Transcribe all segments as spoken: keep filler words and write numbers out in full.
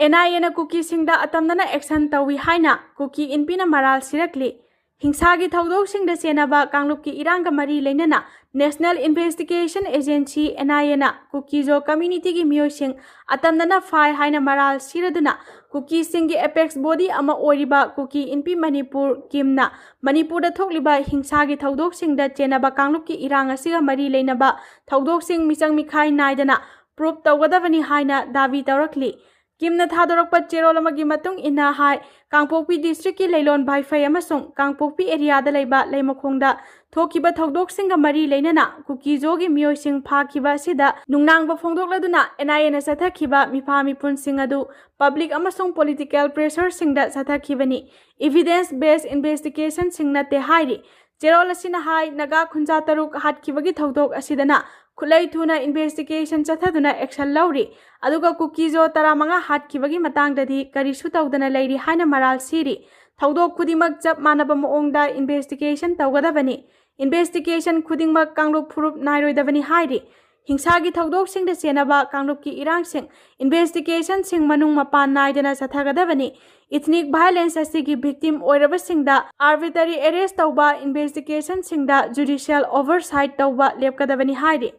And ꯑꯥꯏ ꯑꯦꯅ ꯀꯨꯀꯤꯁꯤꯡꯗ ꯑꯇꯝꯅꯅ action ꯇꯧꯏ ꯍꯥꯏꯅ ꯀꯨꯀꯤ ꯏꯟꯄꯤꯅ ꯃꯔꯥꯜ ꯁꯤꯔꯛꯂꯤ꯫ ꯍꯤꯡꯁꯥꯒꯤ ꯊꯧꯗꯣꯛꯁꯤꯡꯗ ꯆꯦꯟꯅꯕ ꯀꯥꯡꯂꯨꯞꯀꯤ ꯏꯔꯥꯡꯒ ꯃꯔꯤ ꯂꯩꯅꯅ National Investigation Agency, ꯑꯦꯟ ꯑꯥꯏ ꯑꯦꯅ ꯀꯨꯀꯤꯖꯣ communityꯒꯤ ꯃꯤꯑꯣꯏꯁꯤꯡ ꯑꯇꯝꯅꯅ ꯐꯥꯏ ꯍꯥꯏꯅ ꯃꯔꯥꯜ ꯁꯤꯔꯗꯨꯅ ꯀꯨꯀꯤꯁꯤꯡꯒꯤ apex body ꯑꯃ ꯑꯣꯏꯔꯤꯕ ꯀꯨꯀꯤ ꯏꯟꯄꯤ ꯃꯅꯤꯄꯨꯔ ꯀꯤꯝꯅ ꯃꯅꯤꯄꯨꯔꯗ ꯊꯣꯛꯂꯤꯕ ꯍꯤꯡꯁꯥꯒꯤ ꯊꯧꯗꯣꯛꯁꯤꯡꯗ ꯆꯦꯟꯅꯕ ꯀꯥꯡꯂꯨꯞꯀꯤ ꯏꯔꯥꯡ ꯑꯁꯤꯒ ꯃꯔꯤ ꯂꯩꯅꯕ ꯊꯧꯗꯣꯛꯁꯤꯡ ꯃꯤꯆꯪ ꯃꯤꯈꯥꯏ ꯅꯥꯏꯗꯅ proof ꯇꯧꯒꯗꯕꯅꯤ ꯍꯥꯏꯅ ꯗꯥꯕꯤ ꯇꯧꯔꯛꯂꯤ꯫ ꯀꯤꯝꯅ ꯊꯥꯗꯣꯔꯛꯄ ꯆꯦꯔꯣꯜ ꯑꯃꯒꯤ ꯃꯇꯨꯡ ꯏꯟꯅ ꯍꯥꯏ, ꯀꯥꯡꯄꯣꯛꯄꯤ districtꯀꯤ ꯂꯩꯂꯣꯟ ꯚꯥꯏꯐꯩ ꯑꯃꯁꯨꯡ ꯀꯥꯡꯄꯣꯛꯄꯤ areaꯗ ꯂꯩꯕ ꯂꯩꯃꯈꯣꯡꯗ ꯊꯣꯛꯈꯤꯕ ꯊꯧꯗꯣꯛꯁꯤꯡꯒ ꯃꯔꯤ ꯂꯩꯅꯅ ꯀꯨꯀꯤꯖꯣꯒꯤ ꯃꯤꯑꯣꯏꯁꯤꯡ ꯐꯥꯈꯤꯕ ꯑꯁꯤꯗ ꯅꯨꯡꯅꯥꯡꯕ ꯐꯣꯡꯗꯣꯛꯂꯗꯨꯅ ꯑꯦꯟ ꯑꯥꯏ ꯑꯦꯅ ꯆꯠꯊꯈꯤꯕ ꯃꯤꯐꯥ ꯃꯤꯄꯨꯟꯁꯤꯡ ꯑꯗꯨ public ꯑꯃꯁꯨꯡ political pressureꯁꯤꯡꯗ ꯆꯠꯊꯈꯤꯕꯅꯤ꯫ Evidence based investigationꯁꯤꯡ ꯅꯠꯇꯦ ꯍꯥꯏꯔꯤ꯫ ꯆꯦꯔꯣꯜ ꯑꯁꯤꯅ ꯍꯥꯏ, ꯅꯥꯒꯥ ꯈꯨꯟꯖꯥ ꯇꯔꯨꯛ ꯍꯥꯠꯈꯤꯕꯒꯤ ꯊꯧꯗꯣꯛ ꯑꯁꯤꯗꯅ ꯈꯨꯠꯂꯩ ꯊꯨꯅ investigation ꯆꯠꯊꯗꯨꯅ action ꯂꯧꯔꯤ, ꯑꯗꯨꯒ ꯀꯨꯀꯤꯖꯣ ꯇꯔꯥꯃꯉꯥ ꯍꯥꯠꯈꯤꯕꯒꯤ ꯃꯇꯥꯡꯗꯗꯤ ꯀꯔꯤꯁꯨ ꯇꯧꯗꯅ ꯂꯩꯔꯤ ꯍꯥꯏꯅ ꯃꯔꯥꯜ ꯁꯤꯔꯤ꯫ ꯊꯧꯗꯣꯛ ꯈꯨꯗꯤꯡꯃꯛ ꯆꯞ ꯃꯥꯟꯅꯕ ꯃꯑꯣꯡꯗ investigation ꯇꯧꯒꯗꯕꯅꯤ꯫ Investigation ꯈꯨꯗꯤꯡꯃꯛ ꯀꯥꯡꯂꯨꯞ ꯐꯨꯔꯨꯞ ꯅꯥꯏꯔꯣꯏꯗꯕꯅꯤ ꯍꯥꯏꯔꯤ꯫ ꯍꯤꯡꯁꯥꯒꯤ ꯊꯧꯗꯣꯛꯁꯤꯡꯗ ꯆꯦꯟꯅꯕ ꯀꯥꯡꯂꯨꯞꯀꯤ ꯏꯔꯥꯡꯁꯤꯡ, investigationꯁꯤꯡ ꯃꯅꯨꯡ ꯃꯄꯥꯟ ꯅꯥꯏꯗꯅ ꯆꯠꯊꯒꯗꯕꯅꯤ꯫ Ethnic violence ꯑꯁꯤꯒꯤ victim ꯑꯣꯏꯔꯕꯁꯤꯡꯗ arbitrary arrest ꯇꯧꯕ, investigationꯁꯤꯡꯗ judicial oversight ꯇꯧꯕ ꯂꯦꯞꯀꯗꯕꯅꯤ ꯍꯥꯏꯔꯤ꯫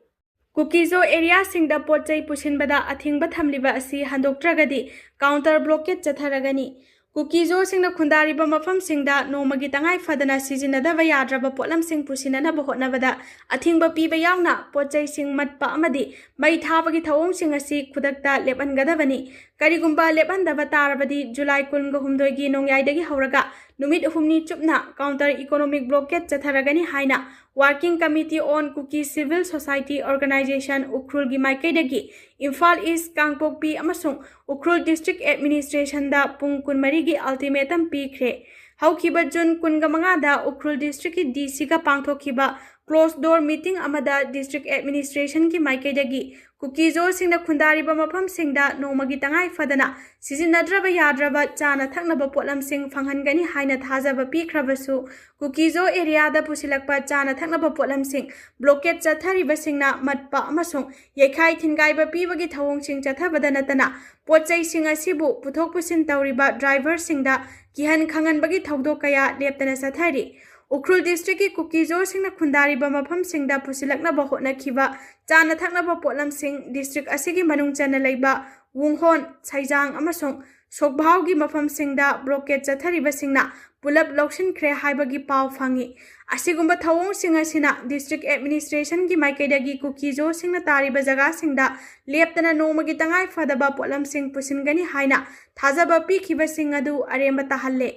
ꯀꯨꯀꯤꯖꯣ areaꯁꯤꯡꯗ ꯄꯣꯠ ꯆꯩ ꯄꯨꯁꯤꯟꯕꯗ ꯑꯊꯤꯡꯕ ꯊꯝꯂꯤꯕ ꯑꯁꯤ ꯍꯟꯗꯣꯛꯇ꯭ꯔꯒꯗꯤ counter blockade ꯆꯠꯊꯔꯒꯅꯤ꯫ ꯀꯨꯀꯤꯖꯣꯁꯤꯡꯅ ꯈꯨꯟꯗꯥꯔꯤꯕ ꯃꯐꯝꯁꯤꯡꯗ ꯅꯣꯡꯃꯒꯤ ꯇꯉꯥꯏ ꯐꯗꯅ ꯁꯤꯖꯤꯟꯅꯗꯕ ꯌꯥꯗ꯭ꯔꯕ ꯄꯣꯠꯂꯝꯁꯤꯡ ꯄꯨꯁꯤꯟꯅꯅꯕ ꯍꯣꯠꯅꯕꯗ ꯑꯊꯤꯡꯕ ꯄꯤꯕ ꯌꯥꯎꯅ ꯄꯣꯠ ꯆꯩꯁꯤꯡ ꯃꯠꯄ ꯑꯃꯗꯤ ꯃꯩ ꯊꯥꯕꯒꯤ ꯊꯧꯑꯣꯡꯁꯤꯡ ꯑꯁꯤ ꯈꯨꯗꯛꯇ ꯂꯦꯞꯍꯟꯒꯗꯕꯅꯤ꯫ ꯀꯔꯤꯒꯨꯝꯕ ꯂꯦꯞꯍꯟꯗꯕ ꯇꯥꯔꯕꯗꯤ ꯖꯨꯂꯥꯏ ꯀꯨꯟꯒ ꯍꯨꯝꯗꯣꯏꯒꯤ ꯅꯣꯡꯌꯥꯏꯗꯒꯤ ꯍꯧꯔꯒ ꯅꯨꯃꯤꯠ ꯍꯨꯝꯅꯤ ꯆꯨꯞꯅ counter economic blockade ꯆꯠꯊꯔꯒꯅꯤ ꯍꯥꯏꯅ Working Committee on Kuki Civil Society Organization ꯎꯈ꯭ꯔꯨꯜꯒꯤ ꯃꯥꯏꯀꯩꯗꯒꯤ ꯏꯝꯐꯥꯜ ꯏꯁ, ꯀꯥꯡꯄꯣꯛꯄꯤ ꯑꯃꯁꯨꯡ ꯎꯈ꯭ꯔꯨꯜ district administrationꯗ ꯄꯨꯡ ꯀꯨꯟꯃꯔꯤꯒꯤ ultimatum ꯄꯤꯈ꯭ꯔꯦ꯫ ꯍꯧꯈꯤꯕ ꯖꯨꯟ ꯀꯨꯟꯒ ꯃꯉꯥꯗ ꯎꯈ꯭ꯔꯨꯜ districtꯀꯤ ꯗꯤ ꯁꯤꯒ ꯄꯥꯡꯊꯣꯛꯈꯤꯕ closed door meeting ꯑꯃꯗ district administrationꯒꯤ ꯃꯥꯏꯀꯩꯗꯒꯤ ꯀꯨꯀꯤꯖꯣꯁꯤꯡꯅ ꯈꯨꯟꯗꯥꯔꯤꯕ ꯃꯐꯝꯁꯤꯡꯗ ꯅꯣꯡꯃꯒꯤ ꯇꯉꯥꯏ ꯐꯗꯅ ꯁꯤꯖꯤꯟꯅꯗ꯭ꯔꯕ ꯌꯥꯗ꯭ꯔꯕ ꯆꯥꯅ ꯊꯛꯅꯕ ꯄꯣꯠꯂꯝꯁꯤꯡ ꯐꯪꯍꯟꯒꯅꯤ ꯍꯥꯏꯅ ꯊꯥꯖꯕ ꯄꯤꯈ꯭ꯔꯕꯁꯨ, ꯀꯨꯀꯤꯖꯣ areaꯗ ꯄꯨꯁꯤꯜꯂꯛꯄ ꯆꯥꯅ ꯊꯛꯅꯕ ꯄꯣꯠꯂꯝꯁꯤꯡ blockade ꯆꯠꯊꯔꯤꯕꯁꯤꯡꯅ ꯃꯠꯄ ꯑꯃꯁꯨꯡ ꯌꯩꯈꯥꯏ ꯊꯤꯟꯒꯥꯏꯕ ꯄꯤꯕꯒꯤ ꯊꯧꯑꯣꯡꯁꯤꯡ ꯆꯠꯊꯕꯗ ꯅꯠꯇꯅ, ꯄꯣꯠ ꯆꯩꯁꯤꯡ ꯑꯁꯤꯕꯨ ꯄꯨꯊꯣꯛ ꯄꯨꯁꯤꯟ ꯇꯧꯔꯤꯕ driverꯁꯤꯡꯗ ꯀꯤꯍꯟ ꯈꯪꯍꯟꯕꯒꯤ ꯊꯧꯗꯣꯛ ꯀꯌꯥ ꯂꯦꯞꯇꯅ ꯆꯠꯊꯔꯤ꯫ ꯎꯈ꯭ꯔꯨꯜ districtꯀꯤ ꯀꯨꯀꯤꯖꯣꯁꯤꯡꯅ ꯈꯨꯟꯗꯥꯔꯤꯕ ꯃꯐꯝꯁꯤꯡꯗ ꯄꯨꯁꯤꯜꯂꯛꯅꯕ ꯍꯣꯠꯅꯈꯤꯕ ꯆꯥꯅ ꯊꯛꯅꯕ ꯄꯣꯠꯂꯝꯁꯤꯡ district ꯑꯁꯤꯒꯤ ꯃꯅꯨꯡ ꯆꯟꯅ ꯂꯩꯕ ꯋꯨꯡꯍꯣꯟ, ꯁꯩꯖꯥꯡ ꯑꯃꯁꯨꯡ ꯁꯣꯛꯚꯥꯎꯒꯤ ꯃꯐꯝꯁꯤꯡꯗ blockade ꯆꯠꯊꯔꯤꯕꯁꯤꯡꯅ ꯄꯨꯂꯞ ꯂꯧꯁꯤꯟꯈ꯭ꯔꯦ ꯍꯥꯏꯕꯒꯤ ꯄꯥꯎ ꯐꯪꯏ꯫ ꯑꯁꯤꯒꯨꯝꯕ ꯊꯧꯑꯣꯡꯁꯤꯡ ꯑꯁꯤꯅ district administrationꯒꯤ ꯃꯥꯏꯀꯩꯗꯒꯤ ꯀꯨꯀꯤꯖꯣꯁꯤꯡꯅ ꯇꯥꯔꯤꯕ ꯖꯒꯥꯁꯤꯡꯗ ꯂꯦꯞꯇꯅ ꯅꯣꯡꯃꯒꯤ ꯇꯉꯥꯏ ꯐꯗꯕ ꯄꯣꯠꯂꯝꯁꯤꯡ ꯄꯨꯁꯤꯟꯒꯅꯤ ꯍꯥꯏꯅ ꯊꯥꯖꯕ ꯄꯤꯈꯤꯕꯁꯤꯡ ꯑꯗꯨ ꯑꯔꯦꯝꯕ ꯇꯥꯍꯜꯂꯦ꯫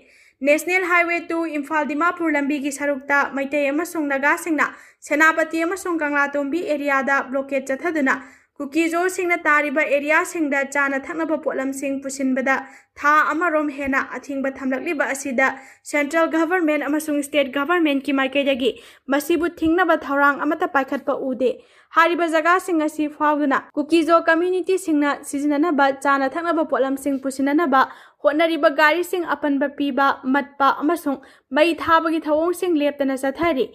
National Highway two Imphal Dimapur ꯂꯝꯕꯤꯒꯤ ꯁꯔꯨꯛꯇ ꯃꯩꯇꯩ ꯑꯃꯁꯨꯡ ꯅꯥꯒꯥꯁꯤꯡꯅ ꯁꯦꯅꯥꯄꯇꯤ ꯑꯃꯁꯨꯡ ꯀꯪꯂꯥꯇꯣꯝꯕꯤ areaꯗ blockade ꯆꯠꯊꯗꯨꯅ ꯀꯨꯀꯤꯖꯣꯁꯤꯡꯅ ꯇꯥꯔꯤꯕ areaꯁꯤꯡꯗ ꯆꯥꯅ ꯊꯛꯅꯕ ꯄꯣꯠꯂꯝꯁꯤꯡ ꯄꯨꯁꯤꯟꯕꯗ ꯊꯥ ꯑꯃꯔꯣꯝ ꯍꯦꯟꯅ ꯑꯊꯤꯡꯕ ꯊꯝꯂꯛꯂꯤꯕ ꯑꯁꯤꯗ central government ꯑꯃꯁꯨꯡ state governmentꯀꯤ ꯃꯥꯏꯀꯩꯗꯒꯤ ꯃꯁꯤꯕꯨ ꯊꯤꯡꯅꯕ ꯊꯧꯔꯥꯡ ꯑꯃꯠꯇ ꯄꯥꯏꯈꯠꯄ ꯎꯗꯦ꯫ ꯍꯥꯏꯔꯤꯕ ꯖꯒꯥꯁꯤꯡ ꯑꯁꯤ ꯐꯥꯎꯗꯨꯅ ꯀꯨꯀꯤꯖꯣ communityꯁꯤꯡꯅ ꯁꯤꯖꯤꯟꯅꯅꯕ ꯆꯥꯅ ꯊꯛꯅꯕ ꯄꯣꯠꯂꯝꯁꯤꯡ ꯄꯨꯁꯤꯟꯅꯅꯕ ꯍꯣꯠꯅꯔꯤꯕ ꯒꯥꯔꯤꯁꯤꯡ ꯑꯄꯟꯕ ꯄꯤꯕ, ꯃꯠꯄ ꯑꯃꯁꯨꯡ ꯃꯩ ꯊꯥꯕꯒꯤ ꯊꯧꯑꯣꯡꯁꯤꯡ ꯂꯦꯞꯇꯅ ꯆꯠꯊꯔꯤ꯫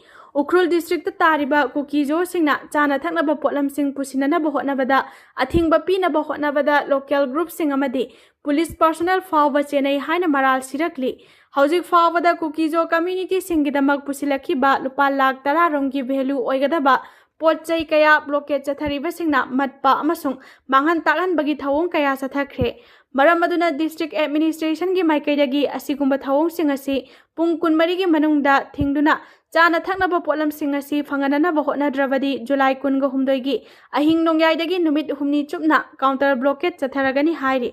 ꯎꯈ꯭ꯔꯨꯜ districtꯇ ꯇꯥꯔꯤꯕ ꯀꯨꯀꯤꯖꯣꯁꯤꯡꯅ ꯆꯥꯅ ꯊꯛꯅꯕ ꯄꯣꯠꯂꯝꯁꯤꯡ ꯄꯨꯁꯤꯟꯅꯅꯕ ꯍꯣꯠꯅꯕꯗ ꯑꯊꯤꯡꯕ ꯄꯤꯅꯕ ꯍꯣꯠꯅꯕꯗ local groupꯁꯤꯡ ꯑꯃꯗꯤ police personnel ꯐꯥꯎꯕ ꯆꯦꯟꯅꯩ ꯍꯥꯏꯅ ꯃꯔꯥꯜ ꯁꯤꯔꯛꯂꯤ꯫ ꯍꯧꯖꯤꯛ ꯐꯥꯎꯕꯗ ꯀꯨꯀꯤꯖꯣ communityꯁꯤꯡꯒꯤꯗꯃꯛ ꯄꯨꯁꯤꯜꯂꯛꯈꯤꯕ ꯂꯨꯄꯥ ꯂꯥꯈ ꯇꯔꯥ ꯔꯣꯝꯒꯤ value ꯑꯣꯏꯒꯗꯕ ꯄꯣꯠ ꯆꯩ ꯀꯌꯥ blockade ꯆꯠꯊꯔꯤꯕꯁꯤꯡꯅ ꯃꯠꯄ ꯑꯃꯁꯨꯡ ꯃꯥꯡꯍꯟ ꯇꯥꯛꯍꯟꯕꯒꯤ ꯊꯧꯑꯣꯡ ꯀꯌꯥ ꯆꯠꯊꯈ꯭ꯔꯦ꯫ ꯃꯔꯝ ꯑꯗꯨꯅ district administrationꯒꯤ ꯃꯥꯏꯀꯩꯗꯒꯤ ꯑꯁꯤꯒꯨꯝꯕ ꯊꯧꯑꯣꯡꯁꯤꯡ ꯑꯁꯤ ꯄꯨꯡ ꯀꯨꯟꯃꯔꯤꯒꯤ ꯃꯅꯨꯡꯗ ꯊꯤꯡꯗꯨꯅ ꯆꯥꯅ ꯊꯛꯅꯕ ꯄꯣꯠꯂꯝꯁꯤꯡ ꯑꯁꯤ ꯐꯪꯍꯟꯅꯅꯕ ꯍꯣꯠꯅꯗ꯭ꯔꯕꯗꯤ ꯖꯨꯂꯥꯏ ꯀꯨꯟꯒ ꯍꯨꯝꯗꯣꯏꯒꯤ ꯑꯍꯤꯡ ꯅꯣꯡꯌꯥꯏꯗꯒꯤ ꯅꯨꯃꯤꯠ ꯍꯨꯝꯅꯤ ꯆꯨꯞꯅ counter blockade ꯆꯠꯊꯔꯒꯅꯤ ꯍꯥꯏꯔꯤ꯫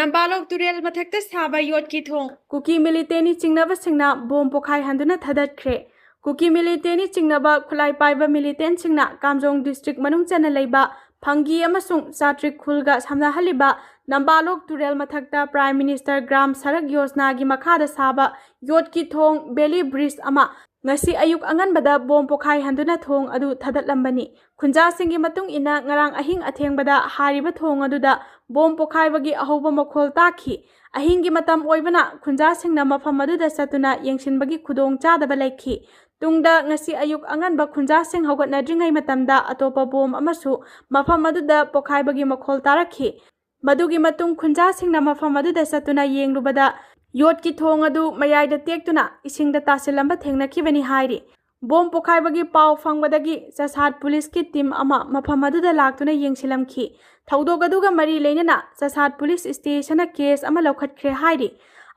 ꯅꯝꯕꯥꯂꯣꯛ ꯇꯨꯔꯦꯜ ꯃꯊꯛꯇ ꯁꯥꯕ ꯌꯣꯠꯀꯤ ꯊꯣꯡ꯫ ꯀꯨꯀꯤ militantsꯅꯤ ꯆꯤꯡꯅꯕꯁꯤꯡꯅ bomb ꯄꯣꯈꯥꯏꯍꯟꯗꯨꯅ ꯊꯥꯗꯠꯈ꯭ꯔꯦ꯫ ꯀꯨꯀꯤ militantsꯅꯤ ꯆꯤꯡꯅꯕ ꯈꯨꯠꯂꯥꯏ ꯄꯥꯏꯕ militantꯁꯤꯡꯅ ꯀꯥꯝꯖꯣꯡ district ꯃꯅꯨꯡ ꯆꯟꯅ ꯂꯩꯕ ꯐꯪꯒꯤ ꯑꯃꯁꯨꯡ ꯆꯥꯇ꯭ꯔꯤꯛ ꯈꯨꯜꯒ ꯁꯝꯅꯍꯜꯂꯤꯕ ꯅꯝꯕꯥꯂꯣꯛ ꯇꯨꯔꯦꯜ ꯃꯊꯛꯇ Prime Minister Gram Sadak Yojanaꯒꯤ ꯃꯈꯥꯗ ꯁꯥꯕ ꯌꯣꯠꯀꯤ ꯊꯣꯡ, valley bridge ꯑꯃ ꯉꯁꯤ ꯑꯌꯨꯛ ꯑꯉꯟꯕꯗ ꯕꯣꯝ ꯄꯣꯈꯥꯏꯍꯟꯗꯨꯅ ꯊꯣꯡ ꯑꯗꯨ ꯊꯥꯗꯠꯂꯝꯕꯅꯤ꯫ ꯈꯨꯟꯖꯥꯁꯤꯡꯒꯤ ꯃꯇꯨꯡ ꯏꯟꯅ, ꯉꯔꯥꯡ ꯑꯍꯤꯡ ꯑꯊꯦꯡꯕꯗ ꯍꯥꯏꯔꯤꯕ ꯊꯣꯡ ꯑꯗꯨꯗ ꯕꯣꯝ ꯄꯣꯈꯥꯏꯕꯒꯤ ꯑꯍꯧꯕ ꯃꯈꯣꯜ ꯇꯥꯈꯤ꯫ ꯑꯍꯤꯡꯒꯤ ꯃꯇꯝ ꯑꯣꯏꯕꯅ ꯈꯨꯟꯖꯥꯁꯤꯡꯅ ꯃꯐꯝ ꯑꯗꯨꯗ ꯆꯠꯇꯨꯅ ꯌꯦꯡꯁꯤꯟꯕꯒꯤ ꯈꯨꯗꯣꯡꯆꯥꯗꯕ ꯂꯩꯈꯤ꯫ ꯇꯨꯡꯗ ꯉꯁꯤ ꯑꯌꯨꯛ ꯑꯉꯟꯕ ꯈꯨꯟꯖꯥꯁꯤꯡ ꯍꯧꯒꯠꯅꯗ꯭ꯔꯤꯉꯩ ꯃꯇꯝꯗ ꯑꯇꯣꯞꯄ ꯕꯣꯝ ꯑꯃꯁꯨ ꯃꯐꯝ ꯑꯗꯨꯗ ꯄꯣꯈꯥꯏꯕꯒꯤ ꯃꯈꯣꯜ ꯇꯥꯔꯛꯈꯤ꯫ ꯃꯗꯨꯒꯤ ꯃꯇꯨꯡ ꯈꯨꯟꯖꯥꯁꯤꯡꯅ ꯃꯐꯝ ꯑꯗꯨꯗ ꯆꯠꯇꯨꯅ ꯌꯦꯡꯂꯨꯕꯗ, ꯌꯣꯠꯀꯤ ꯊꯣꯡ ꯑꯗꯨ ꯃꯌꯥꯏꯗ ꯇꯦꯛꯇꯨꯅ ꯏꯁꯤꯡꯗ ꯇꯥꯁꯤꯜꯂꯝꯕ ꯊꯦꯡꯅꯈꯤꯕꯅꯤ ꯍꯥꯏꯔꯤ꯫ ꯕꯣꯝ ꯄꯣꯈꯥꯏꯕꯒꯤ ꯄꯥꯎ ꯐꯪꯕꯗꯒꯤ ꯆꯁꯥꯠ ꯄꯨꯂꯤꯁꯀꯤ ꯇꯤꯝ ꯑꯃ ꯃꯐꯝ ꯑꯗꯨꯗ ꯂꯥꯛꯇꯨꯅ ꯌꯦꯡꯁꯤꯜꯂꯝꯈꯤ꯫ ꯊꯧꯗꯣꯛ ꯑꯗꯨꯒ ꯃꯔꯤ ꯂꯩꯅꯅ ꯆꯁꯥꯠ ꯄꯨꯂꯤꯁ ꯁ꯭ꯇꯦꯁꯟꯅ ꯀꯦꯁ ꯑꯃ ꯂꯧꯈꯠꯈ꯭ꯔꯦ ꯍꯥꯏꯔꯤ꯫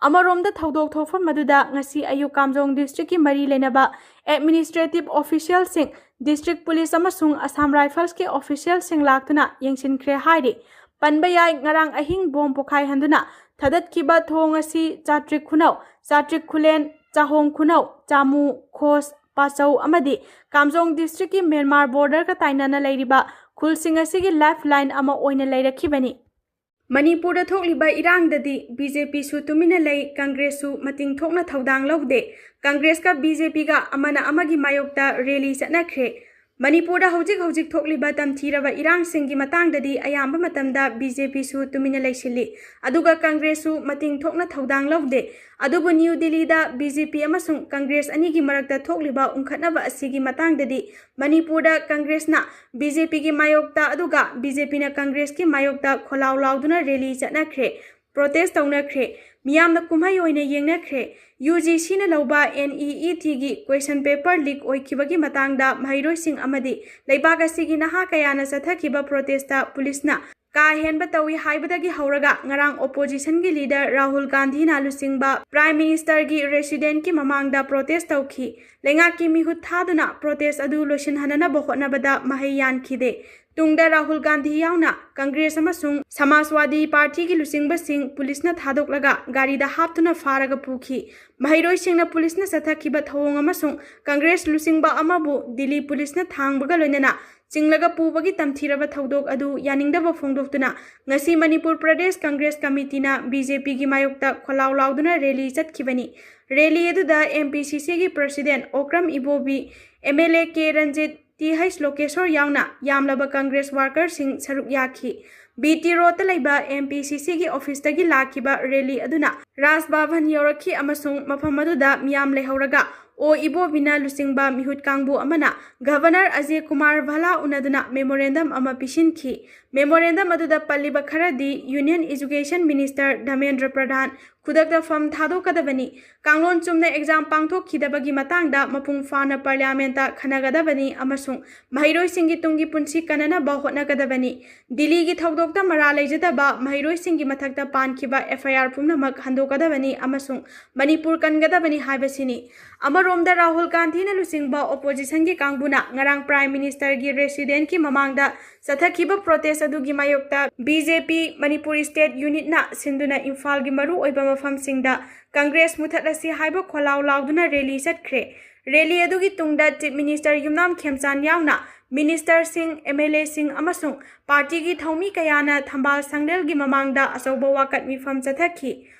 ꯑꯃꯔꯣꯝꯗ, ꯊꯧꯗꯣꯛ ꯊꯣꯛꯐꯝ ꯑꯗꯨꯗ ꯉꯁꯤ ꯑꯌꯨꯛ ꯀꯥꯝꯖꯣꯡ ꯗꯤꯁꯇ꯭ꯔꯤꯛꯀꯤ ꯃꯔꯤ ꯂꯩꯅꯕ ꯑꯦꯗꯃꯤꯅꯤꯁꯇ꯭ꯔꯦꯇꯤꯚ ꯑꯣꯐꯤꯁꯤꯌꯦꯜꯁꯤꯡ, ꯗꯤꯁꯇ꯭ꯔꯤꯛ ꯄꯨꯂꯤꯁ ꯑꯃꯁꯨꯡ ꯑꯁꯥꯝ ꯔꯥꯏꯐꯜꯁꯀꯤ ꯑꯣꯐꯤꯁꯤꯌꯦꯜꯁꯤꯡ ꯂꯥꯛꯇꯨꯅ ꯌꯦꯡꯁꯤꯟꯈ꯭ꯔꯦ ꯍꯥꯏꯔꯤ꯫ ꯄꯟꯕ ꯌꯥꯏ, ꯉꯔꯥꯡ ꯑꯍꯤꯡ ꯕꯣꯝ ꯄꯣꯈꯥꯏꯍꯟꯗꯨꯅ ꯊꯥꯗꯠꯈꯤꯕ ꯊꯣꯡ ꯑꯁꯤ ꯆꯥꯇ꯭ꯔꯤꯛ ꯈꯨꯅꯧ, ꯆꯥꯇ꯭ꯔꯤꯛ ꯈꯨꯂꯦꯟ, ꯆꯥꯍꯣꯡ ꯈꯨꯅꯧ, ꯆꯥꯃꯨ, ꯈꯣꯁ, ꯄꯥꯆꯧ ꯑꯃꯗꯤ ꯀꯥꯝꯖꯣꯡ ꯗꯤꯁꯇ꯭ꯔꯤꯛꯀꯤ ꯃ꯭ꯌꯥꯟꯃꯥꯔ ꯕꯣꯔꯗꯔꯒ ꯇꯥꯏꯅꯅ ꯂꯩꯔꯤꯕ ꯈꯨꯜꯁꯤꯡ ꯑꯁꯤꯒꯤ ꯂꯥꯏꯐ ꯂꯥꯏꯟ ꯑꯃ ꯑꯣꯏꯅ ꯂꯩꯔꯛꯈꯤꯕꯅꯤ꯫ ꯃꯅꯤꯄꯨꯔꯗ ꯊꯣꯛꯂꯤꯕ ꯏꯔꯥꯡꯗꯗꯤ ꯕꯤ ꯖꯦ ꯄꯤꯁꯨ ꯇꯨꯃꯤꯟꯅ ꯂꯩ, ꯀꯪꯒ꯭ꯔꯦꯁꯁꯨ ꯃꯇꯤꯡ ꯊꯣꯛꯅ ꯊꯧꯗꯥꯡ ꯂꯧꯗꯦ꯫ ꯀꯪꯒ꯭ꯔꯦꯁꯀ ꯕꯤ ꯖꯦ ꯄꯤꯒ ꯑꯃꯅ ꯑꯃꯒꯤ ꯃꯥꯌꯣꯛꯇ ꯔꯦꯂꯤ ꯆꯠꯅꯈ꯭ꯔꯦ꯫ ꯃꯅꯤꯄꯨꯔꯗ ꯍꯧꯖꯤꯛ ꯍꯧꯖꯤꯛ ꯊꯣꯛꯂꯤꯕ ꯇꯝꯊꯤꯔꯕ ꯏꯔꯥꯡꯁꯤꯡꯒꯤ ꯃꯇꯥꯡꯗꯗꯤ ꯑꯌꯥꯝꯕ ꯃꯇꯝꯗ ꯕꯤ ꯖꯦ ꯄꯤꯁꯨ ꯇꯨꯃꯤꯟꯅ ꯂꯩꯁꯤꯜꯂꯤ, ꯑꯗꯨꯒ ꯀꯪꯒ꯭ꯔꯦꯁꯁꯨ ꯃꯇꯤꯡ ꯊꯣꯛꯅ ꯊꯧꯗꯥꯡ ꯂꯧꯗꯦ꯫ ꯑꯗꯨꯕꯨ ꯅ꯭ꯌꯨ ꯗꯤꯜꯂꯤꯗ ꯕꯤ ꯖꯦ ꯄꯤ ꯑꯃꯁꯨꯡ ꯀꯪꯒ꯭ꯔꯦꯁ ꯑꯅꯤꯒꯤ ꯃꯔꯛꯇ ꯊꯣꯛꯂꯤꯕ ꯎꯪꯈꯠꯅꯕ ꯑꯁꯤꯒꯤ ꯃꯇꯥꯡꯗꯗꯤ ꯃꯅꯤꯄꯨꯔꯗ ꯀꯪꯒ꯭ꯔꯦꯁꯅ ꯕꯤ ꯖꯦ ꯄꯤꯒꯤ ꯃꯥꯌꯣꯛꯇ, ꯑꯗꯨꯒ ꯕꯤ ꯖꯦ ꯄꯤꯅ ꯀꯪꯒ꯭ꯔꯦꯁꯀꯤ ꯃꯥꯌꯣꯛꯇ ꯈꯣꯜꯂꯥꯎ ꯂꯥꯎꯗꯨꯅ ꯔꯦꯂꯤ ꯆꯠꯅꯈ꯭ꯔꯦ, ꯄ꯭ꯔꯣꯇꯦꯁ ꯇꯧꯅꯈ꯭ꯔꯦ, ꯃꯤꯌꯥꯝꯅ ꯀꯨꯝꯍꯩ ꯑꯣꯏꯅ ꯌꯦꯡꯅꯈ꯭ꯔꯦ꯫ ꯌꯨ ꯖꯤ ꯁꯤꯅ ꯂꯧꯕ ꯑꯦꯟ ꯏ ꯏ ꯇꯤꯒꯤ ꯀ꯭ꯋꯦꯁꯟ ꯄꯦꯄꯔ ꯂꯤꯛ ꯑꯣꯏꯈꯤꯕꯒꯤ ꯃꯇꯥꯡꯗ ꯃꯍꯩꯔꯣꯏꯁꯤꯡ ꯑꯃꯗꯤ ꯂꯩꯕꯥꯛ ꯑꯁꯤꯒꯤ ꯅꯍꯥ ꯀꯌꯥꯅ ꯆꯠꯊꯈꯤꯕ ꯄ꯭ꯔꯣꯇꯦꯁꯇ ꯄꯨꯂꯤꯁꯅ ꯀꯥ ꯍꯦꯟꯕ ꯇꯧꯏ ꯍꯥꯏꯕꯗꯒꯤ ꯍꯧꯔꯒ ꯉꯔꯥꯡ ꯑꯣꯄꯣꯖꯤꯁꯟꯒꯤ ꯂꯤꯗꯔ ꯔꯥꯍꯨꯜ ꯒꯥꯟꯙꯤꯅ ꯂꯨꯆꯤꯡꯕ ꯄ꯭ꯔꯥꯏꯝ ꯃꯤꯅꯤꯁꯇꯔꯒꯤ ꯔꯦꯁꯤꯗꯦꯟꯠꯀꯤ ꯃꯃꯥꯡꯗ ꯄ꯭ꯔꯣꯇꯦꯁ ꯇꯧꯈꯤ꯫ ꯂꯩꯉꯥꯛꯀꯤ ꯃꯤꯍꯨꯠ ꯊꯥꯗꯨꯅ ꯄ꯭ꯔꯣꯇꯦꯁ ꯑꯗꯨ ꯂꯣꯏꯁꯤꯟꯍꯟꯅꯕ ꯍꯣꯠꯅꯕꯗ ꯃꯍꯩ ꯌꯥꯟꯈꯤꯗꯦ꯫ ꯇꯨꯡꯗ ꯔꯥꯍꯨꯜ ꯒꯥꯟꯙꯤ ꯌꯥꯎꯅ ꯀꯪꯒ꯭ꯔꯦꯁ ꯑꯃꯁꯨꯡ ꯁꯃꯥꯖꯋꯥꯗꯤ ꯄꯥꯔꯇꯤꯒꯤ ꯂꯨꯆꯤꯡꯕꯁꯤꯡ ꯄꯨꯂꯤꯁꯅ ꯊꯥꯗꯣꯛꯂꯒ ꯒꯥꯔꯤꯗ ꯍꯥꯞꯇꯨꯅ ꯐꯥꯔꯒ ꯄꯨꯈꯤ꯫ ꯃꯍꯩꯔꯣꯏꯁꯤꯡꯅ ꯄꯨꯂꯤꯁꯅ ꯆꯠꯊꯈꯤꯕ ꯊꯧꯑꯣꯡ ꯑꯃꯁꯨꯡ ꯀꯪꯒ꯭ꯔꯦꯁ ꯂꯨꯆꯤꯡꯕ ꯑꯃꯕꯨ ꯗꯤꯜꯂꯤ ꯄꯨꯂꯤꯁꯅ ꯊꯥꯡꯕꯒ ꯂꯣꯏꯅꯅ ꯆꯤꯡꯂꯒ ꯄꯨꯕꯒꯤ ꯇꯝꯊꯤꯔꯕ ꯊꯧꯗꯣꯛ ꯑꯗꯨ ꯌꯥꯅꯤꯡꯗꯕ ꯐꯣꯡꯗꯣꯛꯇꯨꯅ ꯉꯁꯤ ꯃꯅꯤꯄꯨꯔ ꯄ꯭ꯔꯗꯦꯁ ꯀꯪꯒ꯭ꯔꯦꯁ ꯀꯃꯤꯇꯤꯅ ꯕꯤ ꯖꯦ ꯄꯤꯒꯤ ꯃꯥꯌꯣꯛꯇ ꯈꯣꯜꯂꯥꯎ ꯂꯥꯎꯗꯨꯅ ꯔꯦꯂꯤ ꯆꯠꯈꯤꯕꯅꯤ꯫ ꯔꯦꯂꯤ ꯑꯗꯨꯗ ꯑꯦꯝ ꯄꯤ ꯁꯤ ꯁꯤꯒꯤ president Okram Ibobi, M L A K Ranjit, T H Lokeshwar ꯌꯥꯎꯅ ꯌꯥꯝꯂꯕ ꯀꯪꯒ꯭ꯔꯦꯁ ꯋꯥꯔꯀꯔꯁꯤꯡ ꯁꯔꯨꯛ ꯌꯥꯈꯤ꯫ ꯕꯤ ꯇꯤ ꯔꯣꯗꯇ ꯂꯩꯕ ꯑꯦꯝ ꯄꯤ ꯁꯤ ꯁꯤꯒꯤ ꯑꯣꯐꯤꯁꯇꯒꯤ ꯂꯥꯛꯈꯤꯕ ꯔꯦꯂꯤ ꯑꯗꯨꯅ ꯔꯥꯖ ꯚꯕꯟ ꯌꯧꯔꯛꯈꯤ ꯑꯃꯁꯨꯡ ꯃꯐꯝ ꯑꯗꯨꯗ ꯃꯤꯌꯥꯝ ꯂꯩꯍꯧꯔꯒ ꯑꯣ ꯏꯕꯣꯕꯤꯅ ꯂꯨꯆꯤꯡꯕ ꯃꯤꯍꯨꯠ ꯀꯥꯡꯕꯨ ꯑꯃꯅ ꯒꯚꯔꯅꯔ ꯑꯖꯌ ꯀꯨꯃꯥꯔ ꯚꯥꯂꯥ ꯎꯅꯗꯨꯅ ꯃꯦꯃꯣꯔꯦꯟꯗꯝ ꯑꯃ ꯄꯤꯁꯤꯟꯈꯤ꯫ ꯃꯦꯃꯣꯔꯦꯟꯗꯝ ꯑꯗꯨꯗ ꯄꯜꯂꯤꯕ ꯈꯔꯗꯤ ꯌꯨꯅꯤꯌꯟ ꯏꯖꯨꯀꯦꯁꯟ ꯃꯤꯅꯤꯁꯇꯔ ꯙꯔꯃꯦꯟꯗ꯭ꯔ ꯄ꯭ꯔꯙꯥꯟ ꯈꯨꯗꯛꯇ ꯐꯝ ꯊꯥꯗꯣꯛꯀꯗꯕꯅꯤ, ꯀꯥꯡꯂꯣꯟ ꯆꯨꯝꯅ ꯑꯦꯛꯖꯥꯝ ꯄꯥꯡꯊꯣꯛꯈꯤꯗꯕꯒꯤ ꯃꯇꯥꯡꯗ ꯃꯄꯨꯡ ꯐꯥꯅ ꯄꯥꯔꯂꯤꯌꯥꯃꯦꯟꯇ ꯈꯟꯅꯒꯗꯕꯅꯤ ꯑꯃꯁꯨꯡ ꯃꯍꯩꯔꯣꯏꯁꯤꯡꯒꯤ ꯇꯨꯡꯒꯤ ꯄꯨꯟꯁꯤ ꯀꯟꯅꯅꯕ ꯍꯣꯠꯅꯒꯗꯕꯅꯤ꯫ ꯗꯤꯜꯂꯤꯒꯤ ꯊꯧꯗꯣꯛꯇ ꯃꯔꯥ ꯂꯩꯖꯗꯕ ꯃꯍꯩꯔꯣꯏꯁꯤꯡꯒꯤ ꯃꯊꯛꯇ ꯄꯥꯟꯈꯤꯕ ꯑꯦꯐ ꯑꯥꯏ ꯑꯥꯔ ꯄꯨꯝꯅꯃꯛ ꯍꯟꯗꯣꯛꯀꯗꯕꯅꯤ ꯑꯃꯁꯨꯡ ꯃꯅꯤꯄꯨꯔ ꯀꯟꯒꯗꯕꯅꯤ ꯍꯥꯏꯕꯁꯤꯅꯤ꯫ ꯑꯃꯔꯣꯝꯗ ꯔꯥꯍꯨꯜ ꯒꯥꯟꯙꯤꯅ ꯂꯨꯆꯤꯡꯕ ꯑꯣꯄꯣꯖꯤꯁꯟꯒꯤ ꯀꯥꯡꯕꯨꯅ ꯉꯔꯥꯡ ꯄ꯭ꯔꯥꯏꯝ ꯃꯤꯅꯤꯁꯇꯔꯒꯤ ꯔꯦꯁꯤꯗꯦꯟꯀꯤ ꯃꯃꯥꯡꯗ ꯆꯠꯊꯈꯤꯕ ꯄ꯭ꯔꯣꯇꯦꯁ ꯑꯗꯨꯒꯤ ꯃꯥꯌꯣꯛꯇ ꯕꯤ ꯖꯦ ꯄꯤ ꯃꯅꯤꯄꯨꯔ ꯁ꯭ꯇꯦꯠ ꯌꯨꯅꯤꯠꯅ ꯁꯤꯟꯗꯨꯅ ꯏꯝꯐꯥꯜꯒꯤ ꯃꯔꯨꯑꯣꯏꯕ ꯃꯐꯝꯁꯤꯡꯗ ꯀꯪꯒ꯭ꯔꯦꯁ ꯃꯨꯊꯠꯂꯁꯤ ꯍꯥꯏꯕ ꯈꯣꯜꯂꯥꯎ ꯂꯥꯎꯗꯨꯅ ꯔꯦꯂꯤ ꯆꯠꯈ꯭ꯔꯦ꯫ ꯔꯦꯂꯤ ꯑꯗꯨꯒꯤ ꯇꯨꯡꯗ ꯆꯤꯐ ꯃꯤꯅꯤꯁꯇꯔ ꯌꯨꯝꯅꯥꯝ ꯈꯦꯝꯆꯥꯟ ꯌꯥꯎꯅ ꯃꯤꯅꯤꯁꯇꯔꯁꯤꯡ, ꯑꯦꯝ ꯑꯦꯜ ꯑꯦꯁꯤꯡ ꯑꯃꯁꯨꯡ ꯄꯥꯔꯇꯤꯒꯤ ꯊꯧꯃꯤ ꯀꯌꯥꯅ ꯊꯝꯕꯥꯜ ꯁꯪꯂꯦꯜꯒꯤ ꯃꯃꯥꯡꯗ ꯑꯆꯧꯕ ꯋꯥꯀꯠ ꯃꯤꯐꯝ ꯆꯠꯊꯈꯤ꯫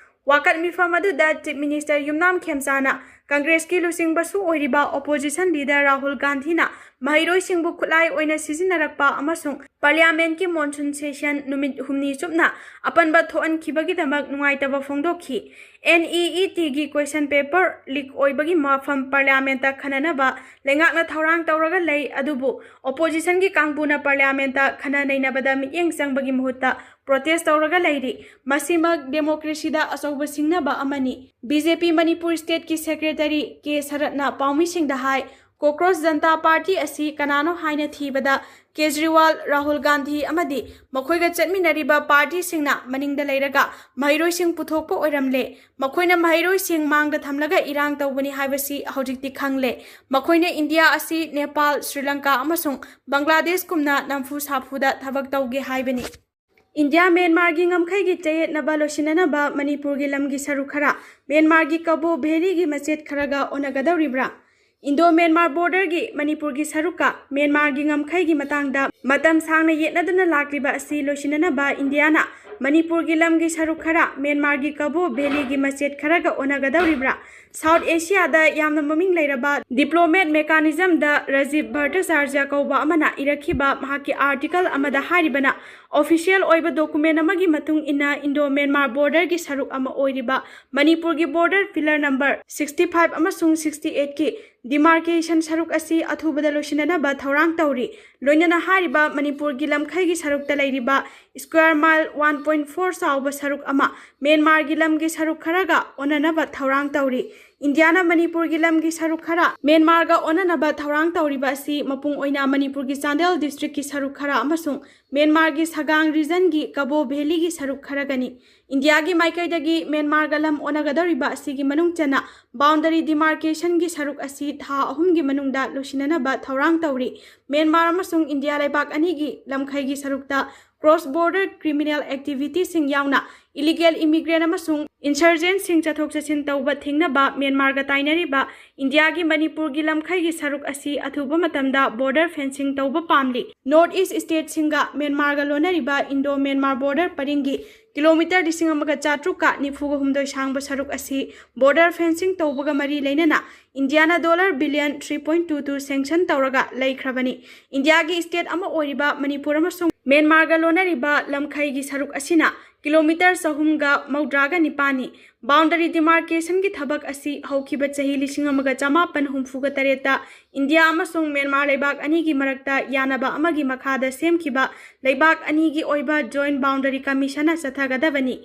ꯋꯥꯀꯠ ꯃꯤꯐꯝ ꯑꯗꯨꯗ ꯆꯤꯐ ꯃꯤꯅꯤꯁꯇꯔ ꯌꯨꯝꯅꯥꯝ ꯈꯦꯝꯆꯥꯟꯅ ꯀꯪꯒ꯭ꯔꯦꯁꯀꯤ ꯂꯨꯆꯤꯡꯕꯁꯨ ꯑꯣꯏꯔꯤꯕ ꯑꯣꯄꯣꯖꯤꯁꯟ ꯂꯤꯗꯔ ꯔꯥꯍꯨꯜ ꯒꯥꯟꯙꯤꯅ ꯃꯍꯩꯔꯣꯏꯁꯤꯡꯕꯨ ꯈꯨꯠꯂꯥꯏ ꯑꯣꯏꯅ ꯁꯤꯖꯤꯟꯅꯔꯛꯄ ꯑꯃꯁꯨꯡ ꯄꯥꯔꯂꯤꯌꯥꯃꯦꯟꯠꯀꯤ ꯃꯣꯟꯁꯨꯟ ꯁꯦꯁꯟ ꯅꯨꯃꯤꯠ ꯍꯨꯝꯅꯤ ꯆꯨꯞꯅ ꯑꯄꯟꯕ ꯊꯣꯛꯍꯟꯈꯤꯕꯒꯤꯗꯃꯛ ꯅꯨꯡꯉꯥꯏꯇꯕ ꯐꯣꯡꯗꯣꯛꯈꯤ꯫ ꯑꯦꯟ ꯏ ꯏ ꯇꯤꯒꯤ ꯀ꯭ꯋꯦꯁꯟ ꯄꯦꯄꯔ ꯂꯤꯛ ꯑꯣꯏꯕꯒꯤ ꯃꯐꯝ ꯄꯥꯔꯂꯤꯌꯥꯃꯦꯟꯠꯇ ꯈꯟꯅꯅꯕ ꯂꯩꯉꯥꯛꯅ ꯊꯧꯔꯥꯡ ꯇꯧꯔꯒ ꯂꯩ, ꯑꯗꯨꯕꯨ ꯑꯣꯄꯣꯖꯤꯁꯟꯒꯤ ꯀꯥꯡꯕꯨꯅ ꯄꯥꯔꯂꯤꯌꯥꯃꯦꯟꯠꯇ ꯈꯟꯅ ꯅꯩꯅꯕꯗ ꯃꯤꯠꯌꯦꯡ ꯆꯪꯕꯒꯤ ꯃꯍꯨꯠꯇ ꯄ꯭ꯔꯣꯇꯦꯁ ꯇꯧꯔꯒ ꯂꯩꯔꯤ꯫ ꯃꯁꯤꯃꯛ ꯗꯦꯃꯣꯀ꯭ꯔꯦꯁꯤꯗ ꯑꯆꯧꯕ ꯁꯤꯡꯅꯕ ꯑꯃꯅꯤ꯫ ꯕꯤ ꯖꯦ ꯄꯤ ꯃꯅꯤꯄꯨꯔ ꯁ꯭ꯇꯦꯠꯀꯤ ꯁꯦꯀ꯭ꯔꯦꯇꯔꯤ ꯀꯦ ꯁꯔꯠꯅ ꯄꯥꯎꯃꯤꯁꯤꯡꯗ ꯍꯥꯏ, ꯀꯣꯀ꯭ꯔꯣꯁ ꯖꯟꯇꯥ ꯄꯥꯔꯇꯤ ꯑꯁꯤ ꯀꯅꯥꯅꯣ ꯍꯥꯏꯅ ꯊꯤꯕꯗ ꯀꯦꯖ꯭ꯔꯤꯋꯥꯜ, ꯔꯥꯍꯨꯜ ꯒꯥꯟꯙꯤ ꯑꯃꯗꯤ ꯃꯈꯣꯏꯒ ꯆꯠꯃꯤꯟꯅꯔꯤꯕ ꯄꯥꯔꯇꯤꯁꯤꯡꯅ ꯃꯅꯤꯡꯗ ꯂꯩꯔꯒ ꯃꯍꯩꯔꯣꯏꯁꯤꯡ ꯄꯨꯊꯣꯛꯄ ꯑꯣꯏꯔꯝꯂꯦ꯫ ꯃꯈꯣꯏꯅ ꯃꯍꯩꯔꯣꯏꯁꯤꯡ ꯃꯥꯡꯗ ꯊꯝꯂꯒ ꯏꯔꯥꯡ ꯇꯧꯕꯅꯤ ꯍꯥꯏꯕꯁꯤ ꯍꯧꯖꯤꯛꯇꯤ ꯈꯪꯂꯦ꯫ ꯃꯈꯣꯏꯅ ꯏꯟꯗꯤꯌꯥ ꯑꯁꯤ ꯅꯦꯄꯥꯜ, ꯁ꯭ꯔꯤ ꯂꯪꯀꯥ ꯑꯃꯁꯨꯡ ꯕꯪꯒ꯭ꯂꯥꯗꯦꯁꯀꯨꯝꯅ ꯅꯝꯐꯨ ꯁꯥꯐꯨꯗ ꯊꯕꯛ ꯇꯧꯒꯦ ꯍꯥꯏꯕꯅꯤ꯫ ꯏꯟꯗꯤꯌꯥ ꯃ꯭ꯌꯥꯟꯃꯥꯔꯒꯤ ꯉꯝꯈꯩꯒꯤ ꯆꯌꯦꯠꯅꯕ ꯂꯣꯏꯁꯤꯟꯅꯅꯕ ꯃꯅꯤꯄꯨꯔꯒꯤ ꯂꯝꯒꯤ ꯁꯔꯨꯛ ꯈꯔ ꯃ꯭ꯌꯥꯟꯃꯥꯔꯒꯤ ꯀꯕꯣ ꯚꯦꯂꯤꯒꯤ ꯃꯆꯦꯠ ꯈꯔꯒ ꯑꯣꯟꯅꯒꯗꯧꯔꯤꯕ꯭ꯔꯥ? ꯏꯟꯗꯣ ꯃ꯭ꯌꯥꯟꯃꯥꯔ ꯕꯣꯔꯗꯔꯒꯤ ꯃꯅꯤꯄꯨꯔꯒꯤ ꯁꯔꯨꯛꯀ ꯃ꯭ꯌꯥꯟꯃꯥꯔꯒꯤ ꯉꯝꯈꯩꯒꯤ ꯃꯇꯥꯡꯗ ꯃꯇꯝ ꯁꯥꯡꯅ ꯌꯦꯠꯅꯗꯨꯅ ꯂꯥꯛꯂꯤꯕ ꯑꯁꯤ ꯂꯣꯏꯁꯤꯟꯅꯅꯕ ꯏꯟꯗꯤꯌꯥꯅ ꯃꯅꯤꯄꯨꯔꯒꯤ ꯂꯝꯒꯤ ꯁꯔꯨꯛ ꯈꯔ ꯃ꯭ꯌꯥꯟꯃꯥꯔꯒꯤ ꯀꯕꯣ ꯚꯦꯂꯤꯒꯤ ꯃꯆꯦꯠ ꯈꯔꯒ ꯑꯣꯟꯅꯒꯗꯧꯔꯤꯕ꯭ꯔꯥ? ꯁꯥꯎꯠ ꯑꯦꯁꯤꯌꯥꯗ ꯌꯥꯝꯅ ꯃꯃꯤꯡ ꯂꯩꯔꯕ ꯗꯤꯄ꯭ꯂꯣꯃꯦꯠ ꯃꯦꯀꯥꯅꯤꯖꯝꯗ ꯔꯥꯖꯤꯕ ꯚꯠꯇꯆꯥꯔꯖ꯭ꯌ ꯀꯧꯕ ꯑꯃꯅ ꯏꯔꯛꯈꯤꯕ ꯃꯍꯥꯛꯀꯤ ꯑꯥꯔꯇꯤꯀꯜ ꯑꯃꯗ ꯍꯥꯏꯔꯤꯕꯅ, ꯑꯣꯐꯤꯁꯤꯌꯦꯜ ꯑꯣꯏꯕ ꯗꯣꯀꯨꯃꯦꯟ ꯑꯃꯒꯤ ꯃꯇꯨꯡ ꯏꯟꯅ ꯏꯟꯗꯣ ꯃ꯭ꯌꯥꯟꯃꯥꯔ ꯕꯣꯔꯗꯔꯒꯤ ꯁꯔꯨꯛ ꯑꯃ ꯑꯣꯏꯔꯤꯕ ꯃꯅꯤꯄꯨꯔꯒꯤ border pillar number sixty five ꯑꯃꯁꯨꯡ sixty eight ꯀꯤ ꯗꯤꯃꯥꯔꯀꯦꯁꯟ ꯁꯔꯨꯛ ꯑꯁꯤ ꯑꯊꯨꯕꯗ ꯂꯣꯏꯁꯤꯟꯅꯅꯕ ꯊꯧꯔꯥꯡ ꯇꯧꯔꯤ꯫ ꯂꯣꯏꯅꯅ ꯍꯥꯏꯔꯤꯕ ꯃꯅꯤꯄꯨꯔꯒꯤ ꯂꯝꯈꯩꯒꯤ ꯁꯔꯨꯛꯇ ꯂꯩꯔꯤꯕ square mile one point four ꯆꯥꯎꯕ ꯁꯔꯨꯛ ꯑꯃ ꯃ꯭ꯌꯥꯟꯃꯥꯔꯒꯤ ꯂꯝꯒꯤ ꯁꯔꯨꯛ ꯈꯔꯒ ꯑꯣꯟꯅꯅꯕ ꯊꯧꯔꯥꯡ ꯇꯧꯔꯤ꯫ ꯏꯟꯗꯤꯌꯥꯅ ꯃꯅꯤꯄꯨꯔꯒꯤ ꯂꯝꯒꯤ ꯁꯔꯨꯛ ꯈꯔ ꯃ꯭ꯌꯥꯟꯃꯥꯔꯒ ꯑꯣꯟꯅꯅꯕ ꯊꯧꯔꯥꯡ ꯇꯧꯔꯤꯕ ꯑꯁꯤ ꯃꯄꯨꯡ ꯑꯣꯏꯅ ꯃꯅꯤꯄꯨꯔꯒꯤ ꯆꯥꯟꯗꯦꯜ ꯗꯤꯁꯇ꯭ꯔꯤꯛꯀꯤ ꯁꯔꯨꯛ ꯈꯔ ꯑꯃꯁꯨꯡ ꯃ꯭ꯌꯥꯟꯃꯥꯔꯒꯤ ꯁꯒꯥꯡ ꯔꯤꯖꯟꯒꯤ ꯀꯕꯣ ꯚꯦꯂꯤꯒꯤ ꯁꯔꯨꯛ ꯈꯔꯒꯅꯤ꯫ ꯏꯟꯗꯤꯌꯥꯒꯤ ꯃꯥꯏꯀꯩꯗꯒꯤ ꯃ꯭ꯌꯥꯟꯃꯥꯔꯒ ꯂꯝ ꯑꯣꯟꯅꯒꯗꯧꯔꯤꯕ ꯑꯁꯤꯒꯤ ꯃꯅꯨꯡ ꯆꯟꯅ ꯕꯥꯎꯟꯗꯔꯤ ꯗꯤꯃꯥꯔꯀꯦꯁꯟꯒꯤ ꯁꯔꯨꯛ ꯑꯁꯤ ꯊꯥ ꯑꯍꯨꯝꯒꯤ ꯃꯅꯨꯡꯗ ꯂꯣꯏꯁꯤꯟꯅꯅꯕ ꯊꯧꯔꯥꯡ ꯇꯧꯔꯤ꯫ ꯃ꯭ꯌꯥꯟꯃꯥꯔ ꯑꯃꯁꯨꯡ ꯏꯟꯗꯤꯌꯥ ꯂꯩꯕꯥꯛ ꯑꯅꯤꯒꯤ ꯂꯝꯈꯩꯒꯤ ꯁꯔꯨꯛꯇ ꯀ꯭ꯔꯣꯁ ꯕꯣꯔꯗꯔ ꯀ꯭ꯔꯤꯃꯤꯅꯦꯜ ꯑꯦꯛꯇꯤꯚꯤꯇꯤꯁꯤꯡ ꯌꯥꯎꯅ ꯏꯂꯤꯒꯦꯜ ꯏꯃꯤꯒ꯭ꯔꯦꯟ ꯑꯃꯁꯨꯡ ꯏꯟꯁꯔꯖꯦꯟꯁꯤꯡ ꯆꯠꯊꯣꯛ ꯆꯠꯁꯤꯟ ꯇꯧꯕ ꯊꯤꯡꯅꯕ ꯃ꯭ꯌꯥꯟꯃꯥꯔꯒ ꯇꯥꯏꯅꯔꯤꯕ ꯏꯟꯗꯤꯌꯥꯒꯤ ꯃꯅꯤꯄꯨꯔꯒꯤ ꯂꯝꯈꯩꯒꯤ ꯁꯔꯨꯛ ꯑꯁꯤ ꯑꯊꯨꯕ ꯃꯇꯝꯗ ꯕꯣꯔꯗꯔ ꯐꯦꯟꯁꯤꯡ ꯇꯧꯕ ꯄꯥꯝꯂꯤ꯫ ꯅꯣꯔꯠ ꯏꯁ ꯁ꯭ꯇꯦꯠꯁꯤꯡꯒ ꯃ꯭ꯌꯥꯟꯃꯥꯔꯒ ꯂꯣꯟꯅꯔꯤꯕ ꯏꯟꯗꯣ ꯃ꯭ꯌꯥꯟꯃꯥꯔ ꯕꯣꯔꯗꯔ ꯄꯔꯤꯡꯒꯤ ꯀꯤꯂꯣꯃꯤꯇꯔ ꯂꯤꯁꯤꯡ ꯑꯃꯒ ꯆꯥꯇ꯭ꯔꯨꯛꯀ ꯅꯤꯐꯨꯒ ꯍꯨꯝꯗꯣꯏ ꯁꯥꯡꯕ ꯁꯔꯨꯛ ꯑꯁꯤ ꯕꯣꯔꯗꯔ ꯐꯦꯟꯁꯤꯡ ꯇꯧꯕꯒ ꯃꯔꯤ ꯂꯩꯅꯅ ꯏꯟꯗꯤꯌꯥꯅ dollar billion three point two two ꯁꯦꯡꯁꯟ ꯇꯧꯔꯒ ꯂꯩꯈ꯭ꯔꯕꯅꯤ꯫ ꯏꯟꯗꯤꯌꯥꯒꯤ ꯁ꯭ꯇꯦꯠ ꯑꯃ ꯑꯣꯏꯔꯤꯕ ꯃꯅꯤꯄꯨꯔ ꯑꯃꯁꯨꯡ ꯃ꯭ꯌꯥꯟꯃꯥꯔꯒ ꯂꯣꯟꯅꯔꯤꯕ ꯂꯝꯈꯩꯒꯤ ꯁꯔꯨꯛ ꯑꯁꯤꯅ ꯀꯤꯂꯣꯃꯤꯇꯔ ꯆꯍꯨꯝꯒ ꯃꯧꯗ꯭ꯔꯥꯒ ꯅꯤꯄꯥꯟꯅꯤ꯫ ꯕꯥꯎꯟꯗꯔꯤ ꯗꯤꯃꯥꯔꯀꯦꯁꯟꯒꯤ ꯊꯕꯛ ꯑꯁꯤ ꯍꯧꯈꯤꯕ ꯆꯍꯤ ꯂꯤꯁꯤꯡ ꯑꯃꯒ ꯆꯃꯥꯄꯟ ꯍꯨꯝꯐꯨꯒ ꯇꯔꯦꯠꯇ ꯏꯟꯗꯤꯌꯥ ꯑꯃꯁꯨꯡ ꯃ꯭ꯌꯥꯟꯃꯥꯔ ꯂꯩꯕꯥꯛ ꯑꯅꯤꯒꯤ ꯃꯔꯛꯇ ꯌꯥꯅꯕ ꯑꯃꯒꯤ ꯃꯈꯥꯗ ꯁꯦꯝꯈꯤꯕ ꯂꯩꯕꯥꯛ ꯑꯅꯤꯒꯤ ꯑꯣꯏꯕ ꯖꯣꯏꯟ ꯕꯥꯎꯟꯗꯔꯤ ꯀꯃꯤꯁꯟꯅ ꯆꯠꯊꯒꯗꯕꯅꯤ꯫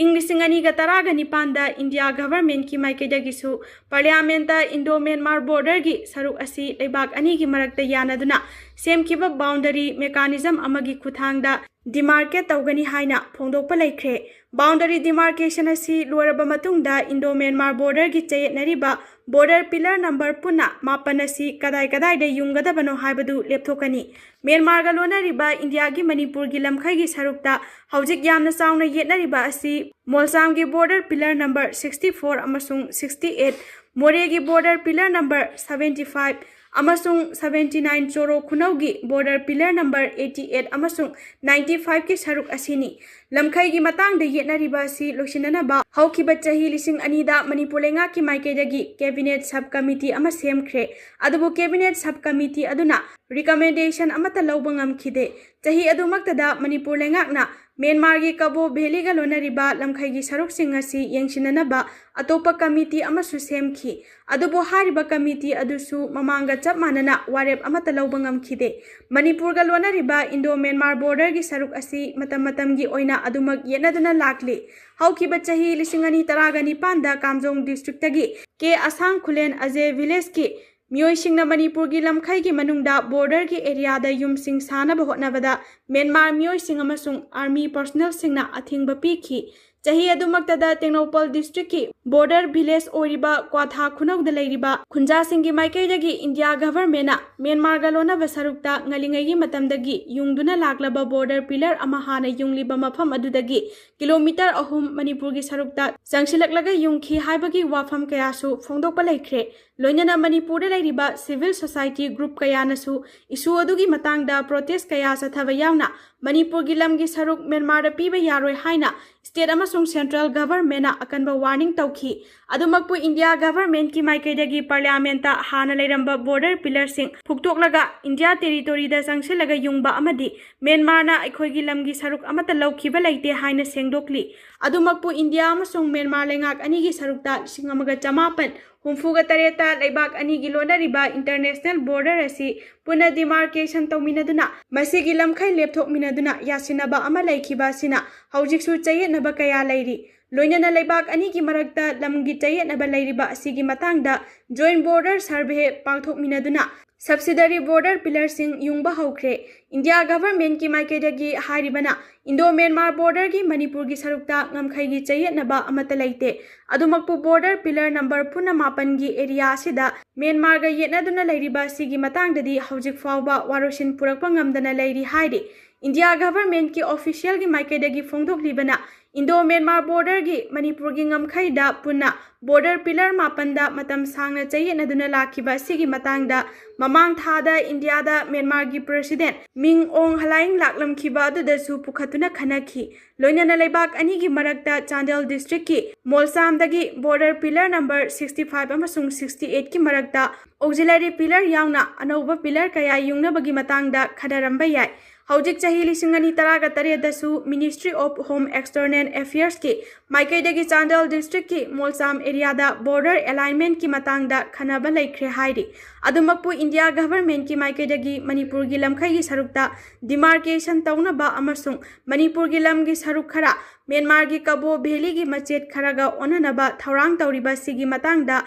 ꯏꯪ ꯂꯤꯁꯤꯡ ꯑꯅꯤꯒ ꯇꯔꯥꯒ ꯅꯤꯄꯥꯟꯗ ꯏꯟꯗꯤꯌꯥ ꯒꯚꯔꯟꯃꯦꯟꯠꯀꯤ ꯃꯥꯏꯀꯩꯗꯒꯤꯁꯨ ꯄꯥꯔꯂꯤꯌꯥꯃꯦꯟꯠꯇ ꯏꯟꯗꯣ ꯃ꯭ꯌꯥꯟꯃꯥꯔ ꯕꯣꯔꯗꯔꯒꯤ ꯁꯔꯨꯛ ꯑꯁꯤ ꯂꯩꯕꯥꯛ ꯑꯅꯤꯒꯤ ꯃꯔꯛꯇ ꯌꯥꯅꯗꯨꯅ ꯁꯦꯝꯈꯤꯕ ꯕꯥꯎꯟꯗꯔꯤ ꯃꯦꯀꯥꯅꯤꯖꯝ ꯑꯃꯒꯤ ꯈꯨꯠꯊꯥꯡꯗ ꯗꯤꯃꯥꯔꯀꯦꯠ ꯇꯧꯒꯅꯤ ꯍꯥꯏꯅ ꯐꯣꯡꯗꯣꯛꯄ ꯂꯩꯈ꯭ꯔꯦ꯫ ꯕꯥꯎꯟꯗꯔꯤ ꯗꯤꯃꯥꯔꯀꯦꯁꯟ ꯑꯁꯤ ꯂꯣꯏꯔꯕ ꯃꯇꯨꯡꯗ ꯏꯟꯗꯣ ꯃ꯭ꯌꯥꯟꯃꯥꯔ ꯕꯣꯔꯗꯔꯒꯤ ꯆꯌꯦꯠꯅꯔꯤꯕ ꯕꯣꯔꯗꯔ ꯄꯤꯂꯔ ꯅꯝꯕꯔ ꯄꯨꯟꯅ ꯃꯥꯄꯟ ꯑꯁꯤ ꯀꯗꯥꯏ ꯀꯗꯥꯏꯗ ꯌꯨꯡꯒꯗꯕꯅꯣ ꯍꯥꯏꯕꯗꯨ ꯂꯦꯞꯊꯣꯛꯀꯅꯤ꯫ ꯃ꯭ꯌꯥꯟꯃꯥꯔꯒ ꯂꯣꯟꯅꯔꯤꯕ ꯏꯟꯗꯤꯌꯥꯒꯤ ꯃꯅꯤꯄꯨꯔꯒꯤ ꯂꯝꯈꯩꯒꯤ ꯁꯔꯨꯛꯇ ꯍꯧꯖꯤꯛ ꯌꯥꯝꯅ ꯆꯥꯎꯅ ꯌꯦꯠꯅꯔꯤꯕ ꯑꯁꯤ ꯃꯣꯜꯁꯥꯝꯒꯤ border pillar number sixty four ꯑꯃꯁꯨꯡ sixty eight, ꯃꯣꯔꯦꯒꯤ border pillar number seventy five ꯑꯃꯁꯨꯡ seventy nine ꯆꯣꯔꯣ ꯈꯨꯅꯧꯒꯤ border pillar number eighty eight ꯑꯃꯁꯨꯡ ninety five ꯀꯤ ꯁꯔꯨꯛ ꯑꯁꯤꯅꯤ꯫ ꯂꯝꯈꯩꯒꯤ ꯃꯇꯥꯡꯗ ꯌꯦꯠꯅꯔꯤꯕ ꯑꯁꯤ ꯂꯣꯏꯁꯤꯟꯅꯅꯕ ꯍꯧꯈꯤꯕ ꯆꯍꯤ ꯂꯤꯁꯤꯡ ꯑꯅꯤꯗ ꯃꯅꯤꯄꯨꯔ ꯂꯩꯉꯥꯛꯀꯤ ꯃꯥꯏꯀꯩꯗꯒꯤ cabinet sub committee ꯑꯃ ꯁꯦꯝꯈ꯭ꯔꯦ꯫ ꯑꯗꯨꯕꯨ cabinet sub committee ꯑꯗꯨꯅ recommendation ꯑꯃꯠꯇ ꯂꯧꯕ ꯉꯝꯈꯤꯗꯦ꯫ ꯆꯍꯤ ꯑꯗꯨꯃꯛꯇꯗ ꯃꯅꯤꯄꯨꯔ ꯂꯩꯉꯥꯛꯅ ꯃ꯭ꯌꯥꯟꯃꯥꯔꯒꯤ ꯀꯕꯣ ꯚꯦꯂꯤꯒ ꯂꯣꯟꯅꯔꯤꯕ ꯂꯝꯈꯩꯒꯤ ꯁꯔꯨꯛꯁꯤꯡ ꯑꯁꯤ ꯌꯦꯡꯁꯤꯟꯅꯅꯕ ꯑꯇꯣꯞꯄ committee ꯑꯃꯁꯨ ꯁꯦꯝꯈꯤ꯫ ꯑꯗꯨꯕꯨ ꯍꯥꯏꯔꯤꯕ committee ꯑꯗꯨꯁꯨ ꯃꯃꯥꯡꯒ ꯆꯞ ꯃꯥꯟꯅꯅ ꯋꯥꯔꯦꯞ ꯑꯃꯠꯇ ꯂꯧꯕ ꯉꯝꯈꯤꯗꯦ꯫ ꯃꯅꯤꯄꯨꯔꯒ ꯂꯣꯟꯅꯔꯤꯕ Indo Myanmar borderꯒꯤ ꯁꯔꯨꯛ ꯑꯁꯤ ꯃꯇꯝ ꯃꯇꯝꯒꯤ ꯑꯣꯏꯅ ꯑꯗꯨꯃꯛ ꯌꯦꯠꯅꯗꯨꯅ ꯂꯥꯛꯂꯤ꯫ ꯍꯧꯈꯤꯕ ꯆꯍꯤ ꯂꯤꯁꯤꯡ ꯑꯅꯤ ꯇꯔꯥꯒ ꯅꯤꯄꯥꯟꯗ ꯀꯥꯝꯖꯣꯡ districtꯀꯤ ꯀꯦ ꯑꯁꯥꯡ ꯈꯨꯂꯦꯟ ꯑꯖꯦ villageꯀꯤ ꯃꯤꯑꯣꯏꯁꯤꯡꯅ ꯃꯅꯤꯄꯨꯔꯒꯤ ꯂꯝꯈꯩꯒꯤ ꯃꯅꯨꯡꯗ borderꯒꯤ areaꯗ ꯌꯨꯝꯁꯤꯡ ꯁꯥꯅꯕ ꯍꯣꯠꯅꯕꯗ ꯃ꯭ꯌꯥꯟꯃꯥꯔ ꯃꯤꯑꯣꯏꯁꯤꯡ ꯑꯃꯁꯨꯡ army personnelꯁꯤꯡꯅ ꯑꯊꯤꯡꯕ ꯄꯤꯈꯤ꯫ ꯆꯍꯤ ꯑꯗꯨꯃꯛꯇꯗ ꯇꯦꯡꯅꯧꯄꯜ districtꯀꯤ border village ꯑꯣꯏꯔꯤꯕ ꯀ꯭ꯋꯥꯊꯥ ꯈꯨꯅꯧꯗ ꯂꯩꯔꯤꯕ ꯈꯨꯟꯖꯥꯁꯤꯡꯒꯤ ꯃꯥꯏꯀꯩꯗꯒꯤ ꯏꯟꯗꯤꯌꯥ governmentꯅ ꯃ꯭ꯌꯥꯟꯃꯥꯔꯒ ꯂꯣꯟꯅꯕ ꯁꯔꯨꯛꯇ ꯉꯜꯂꯤꯉꯩꯒꯤ ꯃꯇꯝꯗꯒꯤ ꯌꯨꯡꯗꯨꯅ ꯂꯥꯛꯂꯕ border pillar ꯑꯃ ꯍꯥꯟꯅ ꯌꯨꯡꯂꯤꯕ ꯃꯐꯝ ꯑꯗꯨꯗꯒꯤ ꯀꯤꯂꯣꯃꯤꯇꯔ ꯑꯍꯨꯝ ꯃꯅꯤꯄꯨꯔꯒꯤ ꯁꯔꯨꯛꯇ ꯆꯪꯁꯤꯜꯂꯛꯂꯒ ꯌꯨꯡꯈꯤ ꯍꯥꯏꯕꯒꯤ ꯋꯥꯐꯝ ꯀꯌꯥꯁꯨ ꯐꯣꯡꯗꯣꯛꯄ ꯂꯩꯈ꯭ꯔꯦ꯫ ꯂꯣꯏꯅꯅ ꯃꯅꯤꯄꯨꯔꯗ ꯂꯩꯔꯤꯕ civil society group ꯀꯌꯥꯅꯁꯨ issue ꯑꯗꯨꯒꯤ ꯃꯇꯥꯡꯗ protest ꯀꯌꯥ ꯆꯠꯊꯕ ꯌꯥꯎꯅ ꯃꯅꯤꯄꯨꯔꯒꯤ ꯂꯝꯒꯤ ꯁꯔꯨꯛ ꯃ꯭ꯌꯥꯟꯃꯥꯔꯗ ꯄꯤꯕ ꯌꯥꯔꯣꯏ ꯍꯥꯏꯅ state ꯑꯃꯁꯨꯡ central governmentꯅ ꯑꯀꯟꯕ warning ꯇꯧꯈꯤ꯫ ꯑꯗꯨꯃꯛꯄꯨ ꯏꯟꯗꯤꯌꯥ governmentꯀꯤ ꯃꯥꯏꯀꯩꯗꯒꯤ parliamentꯇ ꯍꯥꯟꯅ ꯂꯩꯔꯝꯕ border pillarꯁꯤꯡ ꯐꯨꯛꯇꯣꯛꯂꯒ ꯏꯟꯗꯤꯌꯥ territoryꯗ ꯆꯪꯁꯤꯜꯂꯒ ꯌꯨꯡꯕ ꯑꯃꯗꯤ ꯃ꯭ꯌꯥꯟꯃꯥꯔꯅ ꯑꯩꯈꯣꯏꯒꯤ ꯂꯝꯒꯤ ꯁꯔꯨꯛ ꯑꯃꯠꯇ ꯂꯧꯈꯤꯕ ꯂꯩꯇꯦ ꯍꯥꯏꯅ ꯁꯦꯡꯗꯣꯛꯂꯤ꯫ ꯑꯗꯨꯃꯛꯄꯨ ꯏꯟꯗꯤꯌꯥ ꯑꯃꯁꯨꯡ ꯃ꯭ꯌꯥꯟꯃꯥꯔ ꯂꯩꯉꯥꯛ ꯑꯅꯤꯒꯤ ꯁꯔꯨꯛꯇ ꯂꯤꯁꯤꯡ ꯑꯃꯒ ꯆꯃꯥꯄꯟ ꯍꯨꯝꯐꯨꯒ ꯇꯔꯦꯠꯇ ꯂꯩꯕꯥꯛ ꯑꯅꯤꯒꯤ ꯂꯣꯟꯅꯔꯤꯕ international border ꯑꯁꯤ ꯄꯨꯟꯅ demarcation ꯇꯧꯃꯤꯟꯅꯗꯨꯅ ꯃꯁꯤꯒꯤ ꯂꯝꯈꯩ ꯂꯦꯞꯊꯣꯛꯃꯤꯟꯅꯗꯨꯅ ꯌꯥꯁꯤꯟꯅꯕ ꯑꯃ ꯂꯩꯈꯤꯕ ꯑꯁꯤꯅ ꯍꯧꯖꯤꯛꯁꯨ ꯆꯌꯦꯠꯅꯕ ꯀꯌꯥ ꯂꯩꯔꯤ꯫ ꯂꯣꯏꯅꯅ ꯂꯩꯕꯥꯛ ꯑꯅꯤꯒꯤ ꯃꯔꯛꯇ ꯂꯝꯒꯤ ꯆꯌꯦꯠꯅꯕ ꯂꯩꯔꯤꯕ ꯑꯁꯤꯒꯤ ꯃꯇꯥꯡꯗ joint border survey ꯄꯥꯡꯊꯣꯛꯃꯤꯟꯅꯗꯨꯅ subsidiary border pillarꯁꯤꯡ ꯌꯨꯡꯕ ꯍꯧꯈ꯭ꯔꯦ꯫ ꯏꯟꯗꯤꯌꯥ governmentꯀꯤ ꯃꯥꯏꯀꯩꯗꯒꯤ ꯍꯥꯏꯔꯤꯕꯅ Indo Myanmar borderꯒꯤ ꯃꯅꯤꯄꯨꯔꯒꯤ ꯁꯔꯨꯛꯇ ꯉꯝꯈꯩꯒꯤ ꯆꯌꯦꯠꯅꯕ ꯑꯃꯠꯇ ꯂꯩꯇꯦ꯫ ꯑꯗꯨꯃꯛꯄꯨ border pillar number ꯐꯨꯟꯅ ꯃꯥꯄꯟꯒꯤ area ꯑꯁꯤꯗ ꯃ꯭ꯌꯥꯟꯃꯥꯔꯒ ꯌꯦꯠꯅꯗꯨꯅ ꯂꯩꯔꯤꯕ ꯑꯁꯤꯒꯤ ꯃꯇꯥꯡꯗꯗꯤ ꯍꯧꯖꯤꯛ ꯐꯥꯎꯕ ꯋꯥꯔꯣꯏꯁꯤꯟ ꯄꯨꯔꯛꯄ ꯉꯝꯗꯅ ꯂꯩꯔꯤ ꯍꯥꯏꯔꯤ꯫ ꯏꯟꯗꯤꯌꯥ governmentꯀꯤ officialꯒꯤ ꯃꯥꯏꯀꯩꯗꯒꯤ ꯐꯣꯡꯗꯣꯛꯂꯤꯕꯅ ꯏꯟꯗꯣ ꯃ꯭ꯌꯥꯟꯃꯥꯔ ꯕꯣꯔꯗꯔꯒꯤ ꯃꯅꯤꯄꯨꯔꯒꯤ ꯉꯝꯈꯩꯗ ꯄꯨꯟꯅ ꯕꯣꯔꯗꯔ ꯄꯤꯂꯔ ꯃꯥꯄꯟꯗ ꯃꯇꯝ ꯁꯥꯡꯅ ꯆꯌꯦꯠꯅꯗꯨꯅ ꯂꯥꯛꯈꯤꯕ ꯑꯁꯤꯒꯤ ꯃꯇꯥꯡꯗ ꯃꯃꯥꯡ ꯊꯥꯗ ꯏꯟꯗꯤꯌꯥꯗ ꯃ꯭ꯌꯥꯟꯃꯥꯔꯒꯤ ꯄ꯭ꯔꯦꯁꯤꯗꯦꯟ ꯃꯤꯡ ꯑꯣꯡ ꯍꯂꯥꯏꯡ ꯂꯥꯛꯂꯝꯈꯤꯕ ꯑꯗꯨꯗꯁꯨ ꯄꯨꯈꯠꯇꯨꯅ ꯈꯟꯅꯈꯤ꯫ ꯂꯣꯏꯅꯅ ꯂꯩꯕꯥꯛ ꯑꯅꯤꯒꯤ ꯃꯔꯛꯇ ꯆꯥꯟꯗꯦꯜ ꯗꯤꯁꯇ꯭ꯔꯤꯛꯀꯤ ꯃꯣꯜꯁꯥꯝꯗꯒꯤ border pillar number sixty five ꯑꯃꯁꯨꯡ ꯁꯤꯛꯁꯇꯤ ꯑꯩꯠꯀꯤ ꯃꯔꯛꯇ ꯑꯣꯛꯖꯤꯂꯔꯤ ꯄꯤꯂꯔ ꯌꯥꯎꯅ ꯑꯅꯧꯕ ꯄꯤꯂꯔ ꯀꯌꯥ ꯌꯨꯡꯅꯕꯒꯤ ꯃꯇꯥꯡꯗ ꯈꯟꯅꯔꯝꯕ ꯌꯥꯏ꯫ ꯍꯧꯖꯤꯛ ꯆꯍꯤ ꯂꯤꯁꯤꯡ ꯑꯅꯤ ꯇꯔꯥꯒ ꯇꯔꯦꯠꯇꯁꯨ Ministry of Home External Affairsꯀꯤ ꯃꯥꯏꯀꯩꯗꯒꯤ ꯆꯥꯟꯗꯦꯜ ꯗꯤꯁꯇ꯭ꯔꯤꯛꯀꯤ ꯃꯣꯜꯁꯥꯝ ꯑꯦꯔꯤꯌꯥꯗ ꯕꯣꯔꯗꯔ ꯑꯦꯂꯥꯏꯟꯃꯦꯟꯠꯀꯤ ꯃꯇꯥꯡꯗ ꯈꯟꯅꯕ ꯂꯩꯈ꯭ꯔꯦ ꯍꯥꯏꯔꯤ꯫ ꯑꯗꯨꯃꯛꯄꯨ ꯏꯟꯗꯤꯌꯥ ꯒꯚꯔꯟꯃꯦꯟꯠꯀꯤ ꯃꯥꯏꯀꯩꯗꯒꯤ ꯃꯅꯤꯄꯨꯔꯒꯤ ꯂꯝꯈꯩꯒꯤ ꯁꯔꯨꯛꯇ ꯗꯤꯃꯥꯔꯀꯦꯁꯟ ꯇꯧꯅꯕ ꯑꯃꯁꯨꯡ ꯃꯅꯤꯄꯨꯔꯒꯤ ꯂꯝꯒꯤ ꯁꯔꯨꯛ ꯈꯔ ꯃ꯭ꯌꯥꯟꯃꯥꯔꯒꯤ ꯀꯕꯣ ꯚꯦꯂꯤꯒꯤ ꯃꯆꯦꯠ ꯈꯔꯒ ꯑꯣꯟꯅꯅꯕ ꯊꯧꯔꯥꯡ ꯇꯧꯔꯤꯕ ꯑꯁꯤꯒꯤ ꯃꯇꯥꯡꯗ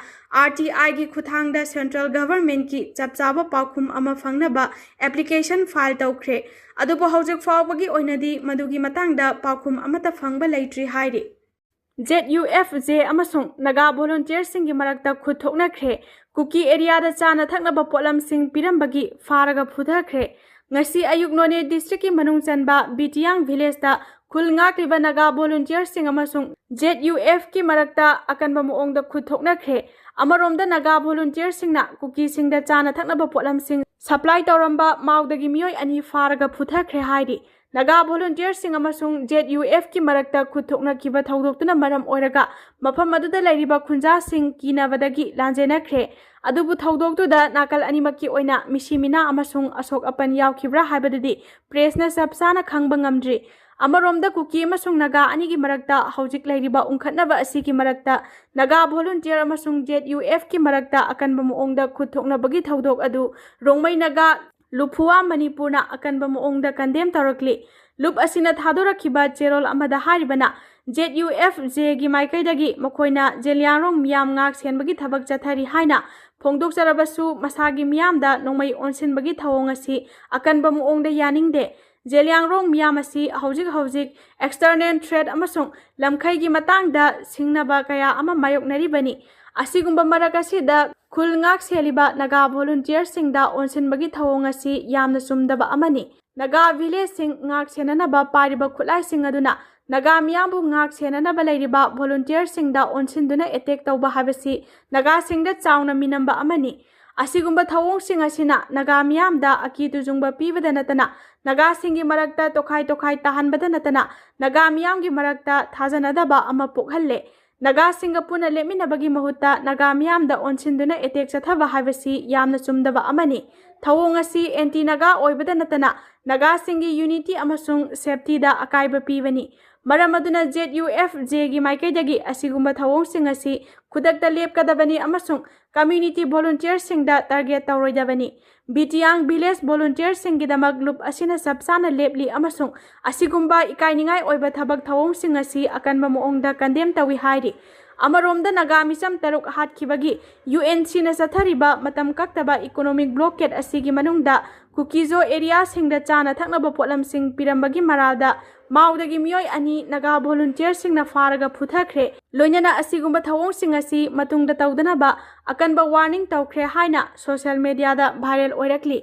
RTIꯒꯤ ꯈꯨꯠꯊꯥꯡꯗ ꯁꯦꯟꯇ꯭ꯔꯦꯜ ꯒꯚꯔꯟꯃꯦꯟꯠꯀꯤ ꯆꯞ ꯆꯥꯕ ꯄꯥꯎꯈꯨꯝ ꯑꯃ ꯐꯪꯅꯕ ꯑꯦꯄ꯭ꯂꯤꯀꯦꯁꯟ ꯐꯥꯏꯜ ꯇꯧꯈ꯭ꯔꯦ꯫ ꯑꯗꯨꯕꯨ ꯍꯧꯖꯤꯛ ꯐꯥꯎꯕꯒꯤ ꯑꯣꯏꯅꯗꯤ ꯃꯗꯨꯒꯤ ꯃꯇꯥꯡꯗ ꯄꯥꯎꯈꯨꯝ ꯑꯃꯠꯇ ꯐꯪꯕ ꯂꯩꯇ꯭ꯔꯤ ꯍꯥꯏꯔꯤ꯫ ZUFJ ꯑꯃꯁꯨꯡ ꯅꯥꯒꯥ ꯚꯣꯂꯨꯟꯇꯤꯌꯔꯁꯤꯡꯒꯤ ꯃꯔꯛꯇ ꯈꯨꯠ ꯊꯣꯛꯅꯈ꯭ꯔꯦ꯫ ꯀꯨꯀꯤ ꯑꯦꯔꯤꯌꯥꯗ ꯆꯥꯅ ꯊꯛꯅꯕ ꯄꯣꯠꯂꯝꯁꯤꯡ ꯄꯤꯔꯝꯕꯒꯤ ꯐꯥꯔꯒ ꯐꯨꯊꯈ꯭ꯔꯦ꯫ ꯉꯁꯤ ꯑꯌꯨꯛ ꯅꯣꯅꯦ ꯗꯤꯁꯇ꯭ꯔꯤꯛꯀꯤ ꯃꯅꯨꯡ ꯆꯟꯕ ꯕꯤꯇꯤꯌꯥꯡ ꯚꯤꯂꯦꯖꯇ ꯈꯨꯜ ꯉꯥꯛꯂꯤꯕ ꯅꯥꯒꯥ ꯚꯣꯂꯨꯟꯇꯤꯌꯔꯁꯤꯡ ꯑꯃꯁꯨꯡ ZUFꯀꯤ ꯃꯔꯛꯇ ꯑꯀꯟꯕ ꯃꯑꯣꯡꯗ ꯈꯨꯠ ꯊꯣꯛꯅꯈ꯭ꯔꯦ꯫ ꯑꯃꯔꯣꯝꯗ ꯅꯥꯒꯥ ꯚꯣꯂꯨꯟꯇꯤꯌꯔꯁꯤꯡꯅ ꯀꯨꯀꯤꯁꯤꯡꯗ ꯆꯥꯅ ꯊꯛꯅꯕ ꯄꯣꯠꯂꯝꯁꯤꯡ ꯁꯄ꯭ꯂꯥꯏ ꯇꯧꯔꯝꯕ ꯃꯥꯎꯗꯒꯤ ꯃꯤꯑꯣꯏ ꯑꯅꯤ ꯐꯥꯔꯒ ꯐꯨꯊꯈ꯭ꯔꯦ ꯍꯥꯏꯔꯤ꯫ ꯅꯥꯒꯥ ꯚꯣꯂꯨꯟꯇꯤꯌꯔꯁꯤꯡ ꯑꯃꯁꯨꯡ ZUFꯀꯤ ꯃꯔꯛꯇ ꯈꯨꯠ ꯊꯣꯛꯅꯈꯤꯕ ꯊꯧꯗꯣꯛꯇꯨꯅ ꯃꯔꯝ ꯑꯣꯏꯔꯒ ꯃꯐꯝ ꯑꯗꯨꯗ ꯂꯩꯔꯤꯕ ꯈꯨꯟꯖꯥꯁꯤꯡ ꯀꯤꯅꯕꯗꯒꯤ ꯂꯥꯟꯖꯦꯟꯅꯈ꯭ꯔꯦ꯫ ꯑꯗꯨꯕꯨ ꯊꯧꯗꯣꯛꯇꯨꯗ ꯅꯥꯀꯜ ꯑꯅꯤꯃꯛꯀꯤ ꯑꯣꯏꯅ ꯃꯤꯁꯤ ꯃꯤꯅꯥ ꯑꯃꯁꯨꯡ ꯑꯁꯣꯛ ꯑꯄꯟ ꯌꯥꯎꯈꯤꯕ꯭ꯔꯥ ꯍꯥꯏꯕꯗꯨꯗꯤ ꯄ꯭ꯔꯦꯁꯅ ꯆꯞ ꯆꯥꯅ ꯈꯪꯕ ꯉꯝꯗ꯭ꯔꯤ꯫ ꯑꯃꯔꯣꯝꯗ ꯀꯨꯀꯤ ꯑꯃꯁꯨꯡ ꯅꯥꯒꯥ ꯑꯅꯤꯒꯤ ꯃꯔꯛꯇ ꯍꯧꯖꯤꯛ ꯂꯩꯔꯤꯕ ꯎꯪꯈꯠꯅꯕ ꯑꯁꯤꯒꯤ ꯃꯔꯛꯇ ꯅꯥꯒꯥ ꯚꯣꯂꯨꯟꯇꯤꯌꯔ ꯑꯃꯁꯨꯡ ZUFꯀꯤ ꯃꯔꯛꯇ ꯑꯀꯟꯕ ꯃꯑꯣꯡꯗ ꯈꯨꯠ ꯊꯣꯛꯅꯕꯒꯤ ꯊꯧꯗꯣꯛ ꯑꯗꯨ ꯔꯣꯡꯃꯩ ꯅꯥꯒꯥ ꯂꯨꯐꯨꯋꯥ ꯃꯅꯤꯄꯨꯔꯅ ꯑꯀꯟꯕ ꯃꯑꯣꯡꯗ ꯀꯟꯗꯦꯝ ꯇꯧꯔꯛꯂꯤ꯫ ꯂꯨꯞ ꯑꯁꯤꯅ ꯊꯥꯗꯣꯔꯛꯈꯤꯕ ꯆꯦꯔꯣꯜ ꯑꯃꯗ ꯍꯥꯏꯔꯤꯕꯅ, ZUFJꯒꯤ ꯃꯥꯏꯀꯩꯗꯒꯤ ꯃꯈꯣꯏꯅ ꯖꯦꯂꯤꯌꯥꯡꯔꯣꯡ ꯃꯤꯌꯥꯝ ꯉꯥꯛ ꯁꯦꯟꯕꯒꯤ ꯊꯕꯛ ꯆꯠꯊꯔꯤ ꯍꯥꯏꯅ ꯐꯣꯡꯗꯣꯛꯆꯔꯕꯁꯨ, ꯃꯁꯥꯒꯤ ꯃꯤꯌꯥꯝꯗ ꯅꯣꯡꯃꯩ ꯑꯣꯟꯁꯤꯟꯕꯒꯤ ꯊꯧꯑꯣꯡ ꯑꯁꯤ ꯑꯀꯟꯕ ꯃꯑꯣꯡꯗ ꯌꯥꯅꯤꯡꯗꯦ꯫ ꯖꯦꯂꯤꯌꯥꯡꯔꯣꯡ ꯃꯤꯌꯥꯝ ꯑꯁꯤ ꯍꯧꯖꯤꯛ ꯍꯧꯖꯤꯛ external threat ꯑꯃꯁꯨꯡ ꯂꯝꯈꯩꯒꯤ ꯃꯇꯥꯡꯗ ꯁꯤꯡꯅꯕ ꯀꯌꯥ ꯑꯃ ꯃꯥꯌꯣꯛꯅꯔꯤꯕꯅꯤ꯫ ꯑꯁꯤꯒꯨꯝꯕ ꯃꯔꯛ ꯑꯁꯤꯗ ꯈꯨꯜ ꯉꯥꯛ ꯁꯦꯜꯂꯤꯕ ꯅꯥꯒꯥ ꯚꯣꯂꯨꯟꯇꯤꯌꯔꯁꯤꯡꯗ ꯑꯣꯟꯁꯤꯟꯕꯒꯤ ꯊꯧꯑꯣꯡ ꯑꯁꯤ ꯌꯥꯝꯅ ꯆꯨꯝꯗꯕ ꯑꯃꯅꯤ꯫ ꯅꯥꯒꯥ ꯚꯤꯂꯦꯖꯁꯤꯡ ꯉꯥꯛ ꯁꯦꯟꯅꯅꯕ ꯄꯥꯏꯔꯤꯕ ꯈꯨꯠꯂꯥꯏꯁꯤꯡ ꯑꯗꯨꯅ ꯅꯥꯒꯥ ꯃꯤꯌꯥꯝꯕꯨ ꯉꯥꯛ ꯁꯦꯟꯅꯅꯕ ꯂꯩꯔꯤꯕ ꯚꯣꯂꯨꯟꯇꯤꯌꯔꯁꯤꯡꯗ ꯑꯣꯟꯁꯤꯟꯗꯨꯅ ꯑꯦꯇꯦꯛ ꯇꯧꯕ ꯍꯥꯏꯕꯁꯤ ꯅꯥꯒꯥꯁꯤꯡꯗ ꯆꯥꯎꯅ ꯃꯤꯅꯝꯕ ꯑꯃꯅꯤ꯫ ꯑꯁꯤꯒꯨꯝꯕ ꯊꯧꯑꯣꯡꯁꯤꯡ ꯑꯁꯤꯅ ꯅꯥꯒꯥ ꯃꯤꯌꯥꯝꯗ ꯑꯀꯤ ꯇꯨꯖꯨꯡꯕ ꯄꯤꯕꯗ ꯅꯠꯇꯅ ꯅꯥꯒꯥꯁꯤꯡꯒꯤ ꯃꯔꯛꯇ ꯇꯣꯈꯥꯏ ꯇꯣꯈꯥꯏ ꯇꯥꯍꯟꯕꯗ ꯅꯠꯇꯅ ꯅꯥꯒꯥ ꯃꯤꯌꯥꯝꯒꯤ ꯃꯔꯛꯇ ꯊꯥꯖꯅꯗꯕ ꯑꯃ ꯄꯣꯛꯍꯜꯂꯦ꯫ ꯅꯥꯒꯥꯁꯤꯡꯒ ꯄꯨꯟꯅ ꯂꯦꯞꯃꯤꯟꯅꯕꯒꯤ ꯃꯍꯨꯠꯇ ꯅꯥꯒꯥ ꯃꯤꯌꯥꯝꯗ ꯑꯣꯟꯁꯤꯟꯗꯨꯅ ꯑꯦꯇꯦꯛ ꯆꯠꯊꯕ ꯍꯥꯏꯕꯁꯤ ꯌꯥꯝꯅ ꯆꯨꯝꯗꯕ ꯑꯃꯅꯤ꯫ ꯊꯧꯑꯣꯡ ꯑꯁꯤ ꯑꯦꯟꯇꯤ ꯅꯥꯒꯥ ꯑꯣꯏꯕꯗ ꯅꯠꯇꯅ ꯅꯥꯒꯥꯁꯤꯡꯒꯤ ꯌꯨꯅꯤꯇꯤ ꯑꯃꯁꯨꯡ ꯁꯦꯐꯇꯤꯗ ꯑꯀꯥꯏꯕ ꯄꯤꯕꯅꯤ꯫ ꯃꯔꯝ ꯑꯗꯨꯅ ꯖꯦꯠ ꯌꯨ ꯑꯦꯐ ꯖꯦꯒꯤ ꯃꯥꯏꯀꯩꯗꯒꯤ ꯑꯁꯤꯒꯨꯝꯕ ꯊꯧꯑꯣꯡꯁꯤꯡ ꯑꯁꯤ ꯈꯨꯗꯛꯇ ꯂꯦꯞꯀꯗꯕꯅꯤ ꯑꯃꯁꯨꯡ ꯀꯝꯃ꯭ꯌꯨꯅꯤꯇꯤ ꯚꯣꯂꯨꯟꯇꯤꯌꯔꯁꯤꯡꯗ ꯇꯥꯔꯒꯦꯠ ꯇꯧꯔꯣꯏꯗꯕꯅꯤ꯫ ꯕꯤꯇꯤꯌꯥꯡ ꯚꯤꯂꯦꯖ ꯚꯣꯂꯨꯟꯇꯤꯌꯔꯁꯤꯡꯒꯤꯗꯃꯛ ꯂꯨꯞ ꯑꯁꯤꯅ ꯆꯞ ꯆꯥꯅ ꯂꯦꯞꯂꯤ ꯑꯃꯁꯨꯡ ꯑꯁꯤꯒꯨꯝꯕ ꯏꯀꯥꯏꯅꯤꯡꯉꯥꯏ ꯑꯣꯏꯕ ꯊꯕꯛ ꯊꯧꯑꯣꯡꯁꯤꯡ ꯑꯁꯤ ꯑꯀꯟꯕ ꯃꯑꯣꯡꯗ ꯀꯟꯗꯦꯝ ꯇꯧꯏ ꯍꯥꯏꯔꯤ꯫ ꯑꯃꯔꯣꯝꯗ ꯅꯥꯒꯥ ꯃꯤꯆꯝ ꯇꯔꯨꯛ ꯍꯥꯠꯈꯤꯕꯒꯤ ꯌꯨ ꯑꯦꯟ ꯁꯤꯅ ꯆꯠꯊꯔꯤꯕ ꯃꯇꯝ ꯀꯛꯇꯕ ꯏꯀꯣꯅꯣꯃꯤꯛ ꯕ꯭ꯂꯣꯀꯦꯠ ꯑꯁꯤꯒꯤ ꯃꯅꯨꯡꯗ ꯀꯨꯀꯤꯖꯣ ꯑꯦꯔꯤꯌꯥꯁꯤꯡꯗ ꯆꯥꯅ ꯊꯛꯅꯕ ꯄꯣꯠꯂꯝꯁꯤꯡ ꯄꯤꯔꯝꯕꯒꯤ ꯃꯔꯥꯜꯗ ꯃꯥꯎꯗꯒꯤ ꯃꯤꯑꯣꯏ ꯑꯅꯤ ꯅꯥꯒꯥ ꯚꯣꯂꯨꯟꯇꯤꯌꯔꯁꯤꯡꯅ ꯐꯥꯔꯒ ꯐꯨꯊꯈ꯭ꯔꯦ꯫ ꯂꯣꯏꯅꯅ ꯑꯁꯤꯒꯨꯝꯕ ꯊꯧꯑꯣꯡꯁꯤꯡ ꯑꯁꯤ ꯃꯇꯨꯡꯗ ꯇꯧꯗꯅꯕ ꯑꯀꯟꯕ ꯋꯥꯔꯅꯤꯡ ꯇꯧꯈ꯭ꯔꯦ ꯍꯥꯏꯅ ꯁꯣꯁꯤꯌꯦꯜ ꯃꯦꯗꯤꯌꯥꯗ ꯚꯥꯏꯔꯦꯜ ꯑꯣꯏꯔꯛꯂꯤ꯫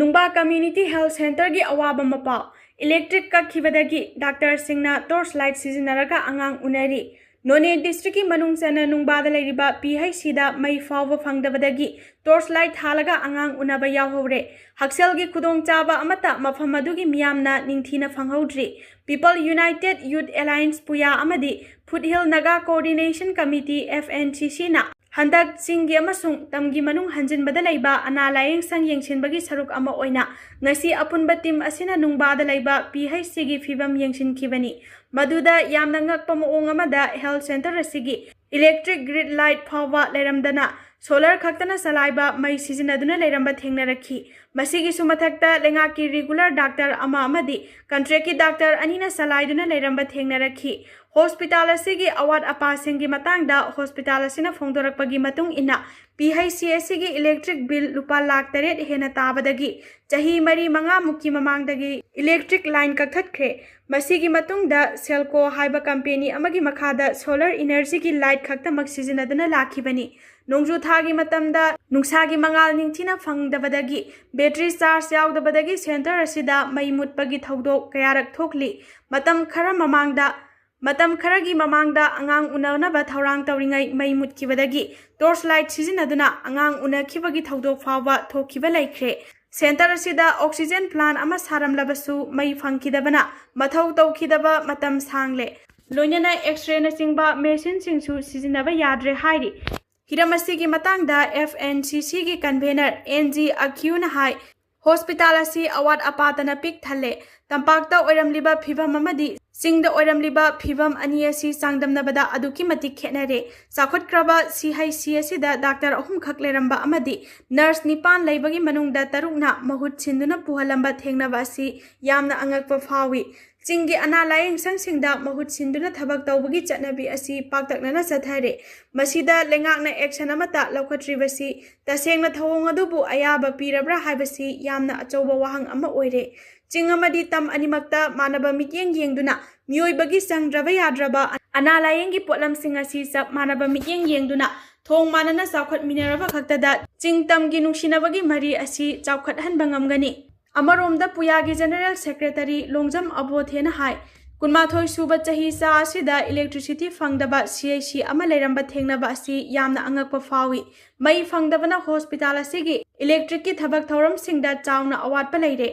ꯅꯨꯡꯕꯥ ꯀꯝꯃ꯭ꯌꯨꯅꯤꯇꯤ ꯍꯦꯜꯊ ꯁꯦꯟꯇꯔꯒꯤ ꯑꯋꯥꯕ ꯃꯄꯥꯎ꯫ ꯏꯂꯦꯛꯇ꯭ꯔꯤꯛ ꯀꯛꯈꯤꯕꯗꯒꯤ ꯗꯥꯛꯇꯔꯁꯤꯡꯅ ꯇꯣꯔꯆ ꯂꯥꯏꯠ ꯁꯤꯖꯤꯟꯅꯔꯒ ꯑꯉꯥꯡ ꯎꯅꯔꯤ꯫ ꯅꯣꯅꯦ ꯗꯤꯁꯇ꯭ꯔꯤꯛꯀꯤ ꯃꯅꯨꯡ ꯆꯟꯅ ꯅꯨꯡꯕꯥꯗ ꯂꯩꯔꯤꯕ ꯄꯤ ꯍꯩꯆ ꯁꯤꯗ ꯃꯩ ꯐꯥꯎꯕ ꯐꯪꯗꯕꯗꯒꯤ ꯇꯣꯔꯆ ꯂꯥꯏꯠ ꯊꯥꯜꯂꯒ ꯑꯉꯥꯡ ꯎꯅꯕ ꯌꯥꯎꯍꯧꯔꯦ꯫ ꯍꯛꯁꯦꯜꯒꯤ ꯈꯨꯗꯣꯡꯆꯥꯕ ꯑꯃꯠꯇ ꯃꯐꯝ ꯑꯗꯨꯒꯤ ꯃꯤꯌꯥꯝꯅ ꯅꯤꯡꯊꯤꯅ ꯐꯪꯍꯧꯗ꯭ꯔꯤ꯫ ꯄꯤꯄꯜ ꯌꯨꯅꯥꯏꯇꯦꯗ ꯌꯨꯊ ꯑꯦꯂꯥꯏꯟꯁ ꯄꯨꯌꯥ ꯑꯃꯗꯤ foothill Naga coordination committee, F N C ꯁꯤꯅ ꯍꯟꯗꯛ ꯆꯤꯡꯒꯤ ꯑꯃꯁꯨꯡ ꯇꯝꯒꯤ ꯃꯅꯨꯡ ꯍꯟꯖꯤꯟꯕꯗ ꯂꯩꯕ ꯑꯅꯥ ꯂꯥꯌꯦꯡ ꯁꯪ ꯌꯦꯡꯁꯤꯟꯕꯒꯤ ꯁꯔꯨꯛ ꯑꯃ ꯑꯣꯏꯅ ꯉꯁꯤ ꯑꯄꯨꯟꯕ ꯇꯤꯝ ꯑꯁꯤꯅ ꯅꯨꯡꯕꯥꯗ ꯂꯩꯕ ꯄꯤ ꯍꯩꯆ ꯁꯤꯒꯤ ꯐꯤꯕꯝ ꯌꯦꯡꯁꯤꯟꯈꯤꯕꯅꯤ꯫ ꯃꯗꯨꯗ ꯌꯥꯝꯅ ꯉꯛꯄ ꯃꯑꯣꯡ ꯑꯃꯗ ꯍꯦꯜꯊ ꯁꯦꯟꯇꯔ ꯑꯁꯤꯒꯤ ꯏꯂꯦꯛꯇ꯭ꯔꯤꯛ ꯒ꯭ꯔꯤꯗ ꯂꯥꯏꯠ ꯐꯥꯎꯕ ꯂꯩꯔꯝꯗꯅ ꯁꯣꯂꯔ ꯈꯛꯇꯅ ꯆꯂꯥꯏꯕ ꯃꯩ ꯁꯤꯖꯤꯟꯅꯗꯨꯅ ꯂꯩꯔꯝꯕ ꯊꯦꯡꯅꯔꯛꯈꯤ꯫ ꯃꯁꯤꯒꯤꯁꯨ ꯃꯊꯛꯇ ꯂꯩꯉꯥꯛꯀꯤ ꯔꯤꯒꯨꯂꯔ ꯗꯥꯛꯇꯔ ꯑꯃ ꯑꯃꯗꯤ ꯀꯟꯇ꯭ꯔꯦꯛꯀꯤ ꯗꯥꯛꯇꯔ ꯑꯅꯤꯅ ꯆꯂꯥꯏꯗꯨꯅ ꯂꯩꯔꯝꯕ ꯊꯦꯡꯅꯔꯛꯈꯤ꯫ ꯍꯣꯁꯄꯤꯇꯥꯜ ꯑꯁꯤꯒꯤ ꯑꯋꯥꯠ ꯑꯄꯥꯁꯤꯡꯒꯤ ꯃꯇꯥꯡꯗ ꯍꯣꯁꯄꯤꯇꯥꯜ ꯑꯁꯤꯅ ꯐꯣꯡꯗꯣꯔꯛꯄꯒꯤ ꯃꯇꯨꯡ ꯏꯟꯅ, ꯄꯤ ꯍꯩꯆ ꯁꯤ ꯑꯁꯤꯒꯤ ꯏꯂꯦꯛꯇ꯭ꯔꯤꯛ ꯕꯤꯜ ꯂꯨꯄꯥ ꯂꯥꯈ ꯇꯔꯦꯠ ꯍꯦꯟꯅ ꯇꯥꯕꯗꯒꯤ ꯆꯍꯤ ꯃꯔꯤ ꯃꯉꯥꯃꯨꯛꯀꯤ ꯃꯃꯥꯡꯗꯒꯤ ꯏꯂꯦꯛꯇ꯭ꯔꯤꯛ ꯂꯥꯏꯟ ꯀꯛꯊꯠꯈ꯭ꯔꯦ꯫ ꯃꯁꯤꯒꯤ ꯃꯇꯨꯡꯗ ꯁꯦꯜꯀꯣ ꯍꯥꯏꯕ ꯀꯝꯄꯦꯅꯤ ꯑꯃꯒꯤ ꯃꯈꯥꯗ ꯁꯣꯂꯔ ꯏꯅꯔꯖꯤꯒꯤ ꯂꯥꯏꯠ ꯈꯛꯇꯃꯛ ꯁꯤꯖꯤꯟꯅꯗꯨꯅ ꯂꯥꯛꯈꯤꯕꯅꯤ꯫ ꯅꯣꯡꯖꯨ ꯊꯥꯒꯤ ꯃꯇꯝꯗ ꯅꯨꯡꯁꯥꯒꯤ ꯃꯉꯥꯜ ꯅꯤꯡꯊꯤꯅ ꯐꯪꯗꯕꯗꯒꯤ ꯕꯦꯇ꯭ꯔꯤ ꯆꯥꯔꯖ ꯌꯥꯎꯗꯕꯗꯒꯤ ꯁꯦꯟꯇꯔ ꯑꯁꯤꯗ ꯃꯩ ꯃꯨꯠꯄꯒꯤ ꯊꯧꯗꯣꯛ ꯀꯌꯥꯔꯛ ꯊꯣꯛꯂꯤ꯫ ꯃꯇꯝ ꯈꯔ ꯃꯃꯥꯡꯗ ꯃꯇꯝ ꯈꯔꯒꯤ ꯃꯃꯥꯡꯗ ꯑꯉꯥꯡ ꯎꯅꯅꯕ ꯊꯧꯔꯥꯡ ꯇꯧꯔꯤꯉꯩ ꯃꯩ ꯃꯨꯠꯈꯤꯕꯗꯒꯤ ꯇꯣꯔꯆ ꯂꯥꯏꯠ ꯁꯤꯖꯤꯟꯅꯗꯨꯅ ꯑꯉꯥꯡ ꯎꯅꯈꯤꯕꯒꯤ ꯊꯧꯗꯣꯛ ꯐꯥꯎꯕ ꯊꯣꯛꯈꯤꯕ ꯂꯩꯈ꯭ꯔꯦ꯫ ꯁꯦꯟꯇꯔ ꯑꯁꯤꯗ ꯑꯣꯛꯁꯤꯖꯦꯟ ꯄ꯭ꯂꯥꯟ ꯑꯃ ꯁꯥꯔꯝꯂꯕꯁꯨ ꯃꯩ ꯐꯪꯈꯤꯗꯕꯅ ꯃꯊꯧ ꯇꯧꯈꯤꯗꯕ ꯃꯇꯝ ꯁꯥꯡꯂꯦ꯫ ꯂꯣꯏꯅꯅ ꯑꯦꯛꯁ-ꯔꯦꯅꯆꯤꯡꯕ ꯃꯦꯁꯤꯟꯁꯤꯡꯁꯨ ꯁꯤꯖꯤꯟꯅꯕ ꯌꯥꯗ꯭ꯔꯦ ꯍꯥꯏꯔꯤ꯫ ꯍꯤꯔꯝ ꯑꯁꯤꯒꯤ ꯃꯇꯥꯡꯗ ꯑꯦꯐ ꯑꯦꯟ ꯁꯤ ꯁꯤꯒꯤ ꯀꯟꯚꯦꯅꯔ ꯑꯦꯟ ꯖꯤ ꯑꯈ꯭ꯌꯨꯅ ꯍꯥꯏ, ꯍꯣꯁꯄꯤꯇꯥꯜ ꯑꯁꯤ ꯑꯋꯥꯠ ꯑꯄꯥꯇꯅ ꯄꯤꯛ ꯊꯜꯂꯦ꯫ ꯇꯝꯄꯥꯛꯇ ꯑꯣꯏꯔꯝꯂꯤꯕ ꯐꯤꯕꯝ ꯑꯃꯗꯤ ꯆꯤꯡꯗ ꯑꯣꯏꯔꯝꯂꯤꯕ ꯐꯤꯕꯝ ꯑꯅꯤ ꯑꯁꯤ ꯆꯥꯡꯗꯝꯅꯕꯗ ꯑꯗꯨꯛꯀꯤ ꯃꯇꯤꯛ ꯈꯦꯠꯅꯔꯦ꯫ ꯆꯥꯎꯈꯠꯈ꯭ꯔꯕ ꯁꯤ ꯑꯩꯆ ꯁꯤ ꯑꯁꯤꯗ ꯗꯥꯛꯇꯔ ꯑꯍꯨꯝꯈꯛ ꯂꯩꯔꯝꯕ ꯑꯃꯗꯤ ꯅꯔꯁ ꯅꯤꯄꯥꯟ ꯂꯩꯕꯒꯤ ꯃꯅꯨꯡꯗ ꯇꯔꯨꯛꯅ ꯃꯍꯨꯠ ꯁꯤꯟꯗꯨꯅ ꯄꯨꯍꯜꯂꯝꯕ ꯊꯦꯡꯅꯕ ꯑꯁꯤ ꯌꯥꯝꯅ ꯑꯉꯛꯄ ꯐꯥꯎꯏ꯫ ꯆꯤꯡꯒꯤ ꯑꯅꯥ ꯂꯥꯌꯦꯡ ꯁꯪꯁꯤꯡꯗ ꯃꯍꯨꯠ ꯁꯤꯟꯗꯨꯅ ꯊꯕꯛ ꯇꯧꯕꯒꯤ ꯆꯠꯅꯕꯤ ꯑꯁꯤ ꯄꯥꯛꯇꯛꯅꯅ ꯆꯠꯊꯔꯦ꯫ ꯃꯁꯤꯗ ꯂꯩꯉꯥꯛꯅ ꯑꯦꯛꯁꯟ ꯑꯃꯠꯇ ꯂꯧꯈꯠꯇ꯭ꯔꯤꯕꯁꯤ ꯇꯁꯦꯡꯅ ꯊꯧꯑꯣꯡ ꯑꯗꯨꯕꯨ ꯑꯌꯥꯕ ꯄꯤꯔꯕ꯭ꯔꯥ ꯍꯥꯏꯕꯁꯤ ꯌꯥꯝꯅ ꯑꯆꯧꯕ ꯋꯥꯍꯪ ꯑꯃ ꯑꯣꯏꯔꯦ꯫ ꯆꯤꯡ ꯑꯃꯗꯤ ꯇꯝ ꯑꯅꯤꯃꯛꯇ ꯃꯥꯟꯅꯕ ꯃꯤꯠꯌꯦꯡ ꯌꯦꯡꯗꯨꯅ ꯃꯤꯑꯣꯏꯕꯒꯤ ꯆꯪꯗ꯭ꯔꯕ ꯌꯥꯗ꯭ꯔꯕ ꯑꯅꯥ ꯂꯥꯌꯦꯡꯒꯤ ꯄꯣꯠꯂꯝꯁꯤꯡ ꯑꯁꯤ ꯆꯞ ꯃꯥꯟꯅꯕ ꯃꯤꯠꯌꯦꯡ ꯌꯦꯡꯗꯨꯅ ꯊꯣꯡ ꯃꯥꯟꯅꯅ ꯆꯥꯎꯈꯠꯃꯤꯟꯅꯔꯕ ꯈꯛꯇꯗ ꯆꯤꯡ ꯇꯝꯒꯤ ꯅꯨꯡꯁꯤꯅꯕꯒꯤ ꯃꯔꯤ ꯑꯁꯤ ꯆꯥꯎꯈꯠꯍꯟꯕ ꯉꯝꯒꯅꯤ꯫ ꯑꯃꯔꯣꯝꯗ ꯄꯨꯌꯥꯒꯤ ꯖꯦꯅꯔꯦꯜ ꯁꯦꯀ꯭ꯔꯦꯇꯔꯤ ꯂꯣꯡꯖꯝ ꯑꯕꯣꯊꯦꯅ ꯍꯥꯏ, ꯀꯨꯟꯃꯥꯊꯣꯏ ꯁꯨꯕ ꯆꯍꯤ ꯆꯥ ꯑꯁꯤꯗ ꯏꯂꯦꯛꯇ꯭ꯔꯤꯁꯤꯇꯤ ꯐꯪꯗꯕ ꯁꯤ ꯑꯩꯆ ꯁꯤ ꯑꯃ ꯂꯩꯔꯝꯕ ꯊꯦꯡꯅꯕ ꯑꯁꯤ ꯌꯥꯝꯅ ꯑꯉꯛꯄ ꯐꯥꯎꯏ꯫ ꯃꯩ ꯐꯪꯗꯕꯅ ꯍꯣꯁꯄꯤꯇꯥꯜ ꯑꯁꯤꯒꯤ ꯏꯂꯦꯛꯇ꯭ꯔꯤꯛꯀꯤ ꯊꯕꯛ ꯊꯧꯔꯝꯁꯤꯡꯗ ꯆꯥꯎꯅ ꯑꯋꯥꯠꯄ ꯂꯩꯔꯦ꯫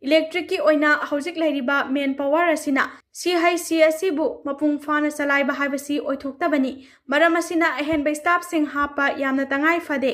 ꯏꯂꯦꯛꯇ꯭ꯔꯤꯛꯀꯤ ꯑꯣꯏꯅ ꯍꯧꯖꯤꯛ ꯂꯩꯔꯤꯕ ꯃꯦꯟ ꯄꯥꯋꯔ ꯑꯁꯤꯅ ꯁꯤ ꯑꯩꯆ ꯁꯤ ꯑꯁꯤꯕꯨ ꯃꯄꯨꯡ ꯐꯥꯅ ꯆꯂꯥꯏꯕ ꯍꯥꯏꯕꯁꯤ ꯑꯣꯏꯊꯣꯛꯇꯕꯅꯤ꯫ ꯃꯔꯝ ꯑꯁꯤꯅ ꯑꯍꯦꯟꯕ ꯁ꯭ꯇꯥꯐꯁꯤꯡ ꯍꯥꯞꯄ ꯌꯥꯝꯅ ꯇꯉꯥꯏ ꯐꯗꯦ꯫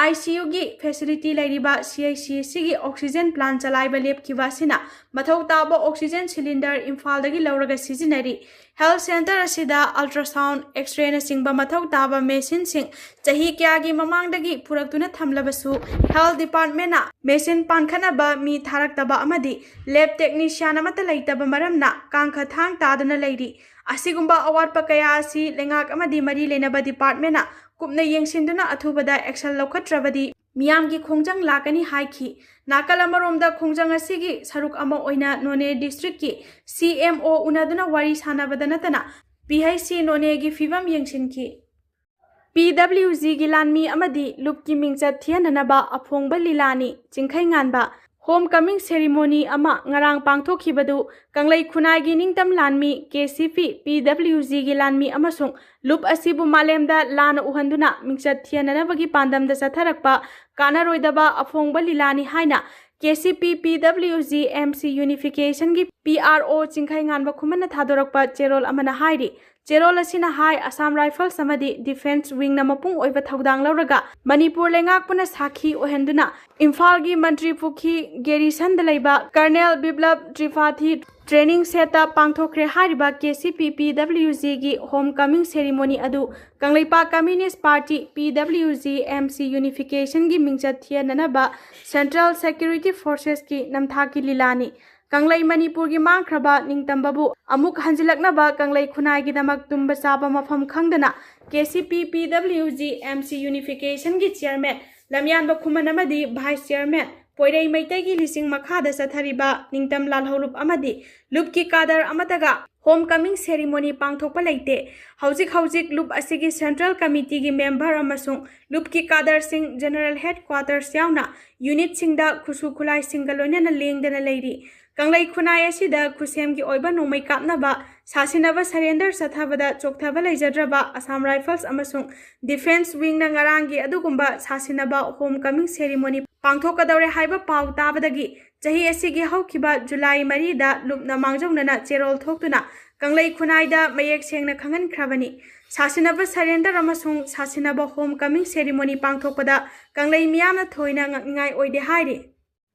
ꯑꯥꯏ ꯁꯤ ꯌꯨꯒꯤ ꯐꯦꯁꯤꯂꯤꯇꯤ ꯂꯩꯔꯤꯕ ꯁꯤ ꯑꯩꯆ ꯁꯤ ꯑꯁꯤꯒꯤ ꯑꯣꯛꯁꯤꯖꯦꯟ ꯄ꯭ꯂꯥꯟ ꯆꯂꯥꯏꯕ ꯂꯦꯞꯈꯤꯕ ꯑꯁꯤꯅ ꯃꯊꯧ ꯇꯥꯕ ꯑꯣꯛꯁꯤꯖꯦꯟ ꯁꯤꯂꯤꯟꯗꯔ ꯏꯝꯐꯥꯜꯗꯒꯤ ꯂꯧꯔꯒ ꯁꯤꯖꯤꯟꯅꯔꯤ꯫ ꯍꯦꯜꯊ ꯁꯦꯟꯇꯔ ꯑꯁꯤꯗ ꯑꯜꯇ꯭ꯔꯥꯁꯥꯎꯟ, ꯑꯦꯛꯁ-ꯔꯦꯅꯆꯤꯡꯕ ꯃꯊꯧ ꯇꯥꯕ ꯃꯦꯁꯤꯟꯁꯤꯡ ꯆꯍꯤ ꯀꯌꯥꯒꯤ ꯃꯃꯥꯡꯗꯒꯤ ꯄꯨꯔꯛꯇꯨꯅ ꯊꯝꯂꯕꯁꯨ ꯍꯦꯜꯊ ꯗꯤꯄꯥꯔꯠꯃꯦꯟꯅ ꯃꯦꯁꯤꯟ ꯄꯥꯟꯈꯠꯅꯕ ꯃꯤ ꯊꯥꯔꯛꯇꯕ ꯑꯃꯗꯤ ꯂꯦꯕ ꯇꯦꯛꯅꯤꯁꯤꯌꯥꯟ ꯑꯃꯠꯇ ꯂꯩꯇꯕ ꯃꯔꯝꯅ ꯀꯥꯡꯈ ꯊꯥꯡ ꯇꯥꯗꯨꯅ ꯂꯩꯔꯤ꯫ ꯑꯁꯤꯒꯨꯝꯕ ꯑꯋꯥꯠꯄ ꯀꯌꯥ ꯑꯁꯤ ꯂꯩꯉꯥꯛ ꯑꯃꯗꯤ ꯃꯔꯤ ꯂꯩꯅꯕ ꯗꯤꯄꯥꯔꯠꯃꯦꯟꯅ ꯀꯨꯞꯅ ꯌꯦꯡꯁꯤꯟꯗꯨꯅ ꯑꯊꯨꯕꯗ ꯑꯦꯛꯁꯟ ꯂꯧꯈꯠꯇ꯭ꯔꯕꯗꯤ ꯃꯤꯌꯥꯝꯒꯤ ꯈꯣꯡꯖꯪ ꯂꯥꯛꯀꯅꯤ ꯍꯥꯏꯈꯤ꯫ ꯅꯥꯀꯜ ꯑꯃꯔꯣꯝꯗ ꯈꯣꯡꯖꯪ ꯑꯁꯤꯒꯤ ꯁꯔꯨꯛ ꯑꯃ ꯑꯣꯏꯅ ꯅꯣꯅꯦ ꯗꯤꯁꯇ꯭ꯔꯤꯛꯀꯤ ꯁꯤ ꯑꯦꯝ ꯑꯣ ꯎꯅꯗꯨꯅ ꯋꯥꯔꯤ ꯁꯥꯟꯅꯕꯗ ꯅꯠꯇꯅ ꯄꯤ ꯑꯩꯆ ꯁꯤ ꯅꯣꯅꯦꯒꯤ ꯐꯤꯕꯝ ꯌꯦꯡꯁꯤꯟꯈꯤ꯫ ꯄꯤ ꯗꯕ꯭ꯂꯤꯎ ꯖꯤꯒꯤ ꯂꯥꯟꯃꯤ ꯑꯃꯗꯤ ꯂꯨꯞꯀꯤ ꯃꯤꯡꯆꯠ ꯊꯤꯍꯟꯅꯅꯕ ꯑꯐꯣꯡꯕ ꯂꯤꯂꯥꯅꯤ ꯆꯤꯡꯈꯩꯉꯥꯟꯕ ꯍꯣꯝ ꯀꯃꯤꯡ ꯁꯦꯔꯤꯃꯣꯅꯤ ꯑꯃ ꯉꯔꯥꯡ ꯄꯥꯡꯊꯣꯛꯈꯤꯕꯗꯨ ꯀꯪꯂꯩ ꯈꯨꯟꯅꯥꯏꯒꯤ ꯅꯤꯡꯇꯝ ꯂꯥꯟꯃꯤ, ꯀꯦ ꯁꯤ ꯄꯤ, ꯄꯤ ꯗꯕ꯭ꯂꯤꯎ ꯖꯤꯒꯤ ꯂꯥꯟꯃꯤ ꯑꯃꯁꯨꯡ ꯂꯨꯞ ꯑꯁꯤꯕꯨ ꯃꯥꯂꯦꯝꯗ ꯂꯥꯟꯅ ꯎꯍꯟꯗꯨꯅ ꯃꯤꯡꯆꯠ ꯊꯤꯍꯟꯅꯅꯕꯒꯤ ꯄꯥꯟꯗꯝꯗ ꯆꯠꯊꯔꯛꯄ ꯀꯥꯟꯅꯔꯣꯏꯗꯕ ꯑꯐꯣꯡꯕ ꯂꯤꯂꯥꯅꯤ ꯍꯥꯏꯅ ꯀꯦ C P, P W G, M C ꯌꯨꯅꯤꯐꯤꯀꯦꯁꯟꯒꯤ P R ꯑꯣ ꯆꯤꯡꯈꯩꯉꯥꯟꯕ ꯈꯨꯃꯟꯅ ꯊꯥꯗꯣꯔꯛꯄ ꯆꯦꯔꯣꯜ ꯑꯃꯅ ꯍꯥꯏꯔꯤ꯫ ꯆꯦꯔꯣꯜ ꯑꯁꯤꯅ ꯍꯥꯏ, ꯑꯁꯥꯝ ꯔꯥꯏꯐꯜꯁ ꯑꯃꯗꯤ ꯗꯤꯐꯦꯟꯁ ꯋꯤꯡꯅ ꯃꯄꯨꯡ ꯑꯣꯏꯕ ꯊꯧꯗꯥꯡ ꯂꯧꯔꯒ ꯃꯅꯤꯄꯨꯔ ꯂꯩꯉꯥꯛꯄꯅ ꯁꯥꯈꯤ ꯑꯣꯏꯍꯟꯗꯨꯅ ꯏꯝꯐꯥꯜꯒꯤ ꯃꯟꯇ꯭ꯔꯤ ꯄꯨꯈ꯭ꯔꯤ ꯒꯦꯔꯤꯁꯟꯗ ꯂꯩꯕ ꯀꯔꯅꯦꯜ ꯕꯤꯄ꯭ꯂꯕ ꯇ꯭ꯔꯤꯄꯥꯊꯤ ꯇ꯭ꯔꯦꯅꯤꯡ ꯁꯦꯠꯇ ꯄꯥꯡꯊꯣꯛꯈ꯭ꯔꯦ꯫ ꯍꯥꯏꯔꯤꯕ ꯀꯦ C P, P W ꯖꯤꯒꯤ home ꯀꯃꯤꯡ ꯁꯦꯔꯤꯃꯣꯅꯤ ꯑꯗꯨ ꯀꯪꯂꯩꯄꯥꯛ ꯀꯝꯌꯨꯅꯤꯁ ꯄꯥꯔꯇꯤ, ꯄꯤ ꯗꯕ꯭ꯂꯤꯎ ꯖꯤ, ꯑꯦꯝ ꯁꯤ ꯌꯨꯅꯤꯐꯤꯀꯦꯁꯟꯒꯤ ꯃꯤꯡꯆꯠ ꯊꯤꯍꯟꯅꯅꯕ ꯁꯦꯟꯇ꯭ꯔꯦꯜ ꯁꯦꯀ꯭ꯌꯨꯔꯤꯇꯤ ꯐꯣꯔꯁꯦꯁꯀꯤ ꯅꯝꯊꯥꯛꯀꯤ ꯂꯤꯂꯥꯅꯤ꯫ ꯀꯪꯂꯩ ꯃꯅꯤꯄꯨꯔꯒꯤ ꯃꯥꯡꯈ꯭ꯔꯕ ꯅꯤꯡꯇꯝꯕꯕꯨ ꯑꯃꯨꯛ ꯍꯟꯖꯤꯜꯂꯛꯅꯕ ꯀꯪꯂꯩ ꯈꯨꯟꯅꯥꯏꯒꯤꯗꯃꯛ ꯇꯨꯝꯕ ꯆꯥꯕ ꯃꯐꯝ ꯈꯪꯗꯅ K C P, P W G, M C ꯌꯨꯅꯤꯐꯤꯀꯦꯁꯟꯒꯤ ꯆꯤꯌꯔꯃꯦꯟ ꯂꯝꯌꯥꯟꯕ ꯈꯨꯃꯟ ꯑꯃꯗꯤ ꯚꯥꯏꯁ ꯆꯤꯌꯔꯃꯦꯟ ꯄꯣꯏꯔꯩ ꯃꯩꯇꯩꯒꯤ ꯂꯤꯆꯤꯡ ꯃꯈꯥꯗ ꯆꯠꯊꯔꯤꯕ ꯅꯤꯡꯇꯝ ꯂꯥꯜꯍꯧꯂꯨꯞ ꯑꯃꯗꯤ ꯂꯨꯞꯀꯤ ꯀꯥꯗꯔ ꯑꯃꯠꯇꯒ ꯍꯣꯝ ꯀꯃꯤꯡ ꯁꯦꯔꯤꯃꯣꯅꯤ ꯄꯥꯡꯊꯣꯛꯄ ꯂꯩꯇꯦ꯫ ꯍꯧꯖꯤꯛ ꯍꯧꯖꯤꯛ ꯂꯨꯞ ꯑꯁꯤꯒꯤ ꯁꯦꯟꯇ꯭ꯔꯦꯜ ꯀꯃꯤꯇꯤꯒꯤ ꯃꯦꯝꯕꯔ ꯑꯃꯁꯨꯡ ꯂꯨꯞꯀꯤ ꯀꯥꯗꯔꯁꯤꯡ ꯖꯦꯅꯔꯦꯜ ꯍꯦꯗ ꯀ꯭ꯋꯥꯇꯔꯁ ꯌꯥꯎꯅ ꯌꯨꯅꯤꯠꯁꯤꯡꯗ ꯈꯨꯠꯁꯨ ꯈꯨꯠꯂꯥꯏꯁꯤꯡꯒ ꯂꯣꯏꯅꯅ ꯂꯦꯡꯗꯅ ꯂꯩꯔꯤ꯫ ꯀꯪꯂꯩ ꯈꯨꯟꯅꯥꯏ ꯑꯁꯤꯗ ꯈꯨꯠꯁꯦꯝꯒꯤ ꯑꯣꯏꯕ ꯅꯣꯡꯃꯩ ꯀꯥꯞꯅꯕ, ꯁꯥꯁꯤꯟꯅꯕ ꯁꯔꯦꯟꯗꯔ ꯆꯠꯊꯕꯗ ꯆꯣꯛꯊꯕ ꯂꯩꯖꯗ꯭ꯔꯕ ꯑꯁꯥꯝ ꯔꯥꯏꯐꯜꯁ ꯑꯃꯁꯨꯡ ꯗꯤꯐꯦꯟꯁ ꯋꯤꯡꯅ ꯉꯔꯥꯡꯒꯤ ꯑꯗꯨꯒꯨꯝꯕ ꯁꯥꯁꯤꯟꯅꯕ ꯍꯣꯝ ꯀꯃꯤꯡ ꯁꯦꯔꯤꯃꯣꯅꯤ ꯄꯥꯡꯊꯣꯛꯀꯗꯧꯔꯦ ꯍꯥꯏꯕ ꯄꯥꯎ ꯇꯥꯕꯗꯒꯤ ꯆꯍꯤ ꯑꯁꯤꯒꯤ ꯍꯧꯈꯤꯕ ꯖꯨꯂꯥꯏ ꯃꯔꯤꯗ ꯂꯨꯞꯅ ꯃꯥꯡꯖꯧꯅꯅ ꯆꯦꯔꯣꯜ ꯊꯣꯛꯇꯨꯅ ꯀꯪꯂꯩ ꯈꯨꯟꯅꯥꯏꯗ ꯃꯌꯦꯛ ꯁꯦꯡꯅ ꯈꯪꯍꯟꯈ꯭ꯔꯕꯅꯤ꯫ ꯁꯥꯁꯤꯟꯅꯕ ꯁꯔꯦꯟꯗꯔ ꯑꯃꯁꯨꯡ ꯁꯥꯁꯤꯟꯅꯕ ꯍꯣꯝ ꯀꯃꯤꯡ ꯁꯦꯔꯤꯃꯣꯅꯤ ꯄꯥꯡꯊꯣꯛꯄꯗ ꯀꯪꯂꯩ ꯃꯤꯌꯥꯝꯅ ꯊꯣꯏꯅ ꯉꯛꯅꯤꯡꯉꯥꯏ ꯑꯣꯏꯗꯦ ꯍꯥꯏꯔꯤ꯫